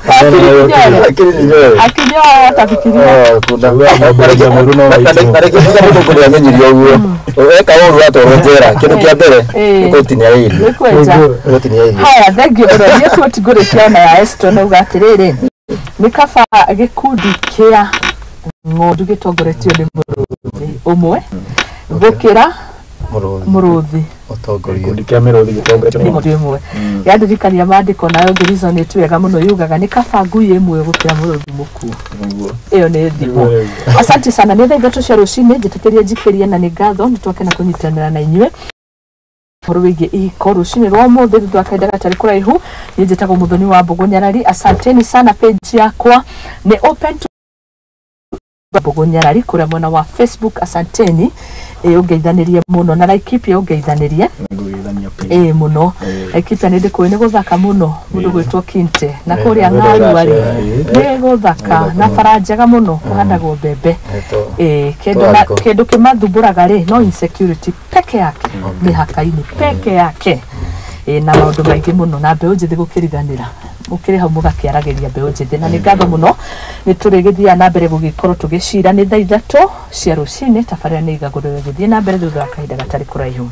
Akili ni nywele. Akili ni nywele. Akinyoa atafikiria. Oh, kuna Mwambaragia mũru no waitimũ. na rĩngĩ tiga mũndũ kũrĩa amenyirio ũguo eka ũru atwarwo njera, kĩndũ kĩa mbere nĩ gũtinia irio. Nĩ kwenja. Nĩ gũtinia irio. Haya, thengiũ mũno. Niĩ quote ngũrĩkia ona ya Eston auga atĩrĩrĩ, nĩ kaba gĩkundi kĩa ng'ondu gĩtongoretio nĩ mũrũthi ũmwe gũkĩra Mũrũthi mũrũthi ũtongorio Gĩkundi kĩa mĩrũthi gĩtongoretio nĩ nĩ ng'ondu ĩmwe. Yandirikania maandĩko nayo ngĩresonate wega mũno, yugaga nĩ kaba ngui ĩmwe gũkĩra mũrũthi mũkuũ. Nĩguo. Ĩyo nĩ thimo. Nĩguo. Asante sana. Nĩ thaa 3 cia rũcinĩ, njĩtĩkĩrie njikĩrie, na nĩ ngatho nĩ twakena kũnyitanĩra na inyuĩ ũhoro wĩgiĩ ihiko rũcinĩ rwa ũmũthĩ thutha wa kahinda gatarĩ kũraihu. Niĩ njĩtagwo Mũthoni wa Mbũgũ Nyarari. Asanteni sana. Page yakwa nĩ open to Mbũgũ Nyarari kũrĩa mwena wa Facebook. Asanteni. Ĩ ũngeithanĩrie mũno na Laikipia ũngeithanĩrie. Nĩngũgeithania pia. Ĩ mũno. Laikipia nĩ ndĩkũĩ nĩ gũthaka mũno, mũndũ gwĩtwo Kinte na kũrĩa Ng'arua rĩ, nĩ gũthaka na bara njega mũno, kũhandagwo mbembe. Ĩ kĩndũ na Tũrariko. Kĩndũ kĩmathumbũraga rĩ, no insecurity peke yake, mĩhaka-inĩ peke yake. Ĩ na maũndũ maingĩ mũno na mbeũ njĩthĩ gũkĩriganĩra, mũkĩrĩ hau mũgakĩaragĩria mbeũ njĩthĩ. Na nĩ ngatho mũno, nĩ tũrĩgĩthiaga na mbere gũgĩkorwo tũgĩcira. Nĩ thaa 3 cia rũcinĩ, tabarĩra nĩ igagũrĩrwo gũthiĩ na mbere thutha wa kahinda gatarĩ kũraihu.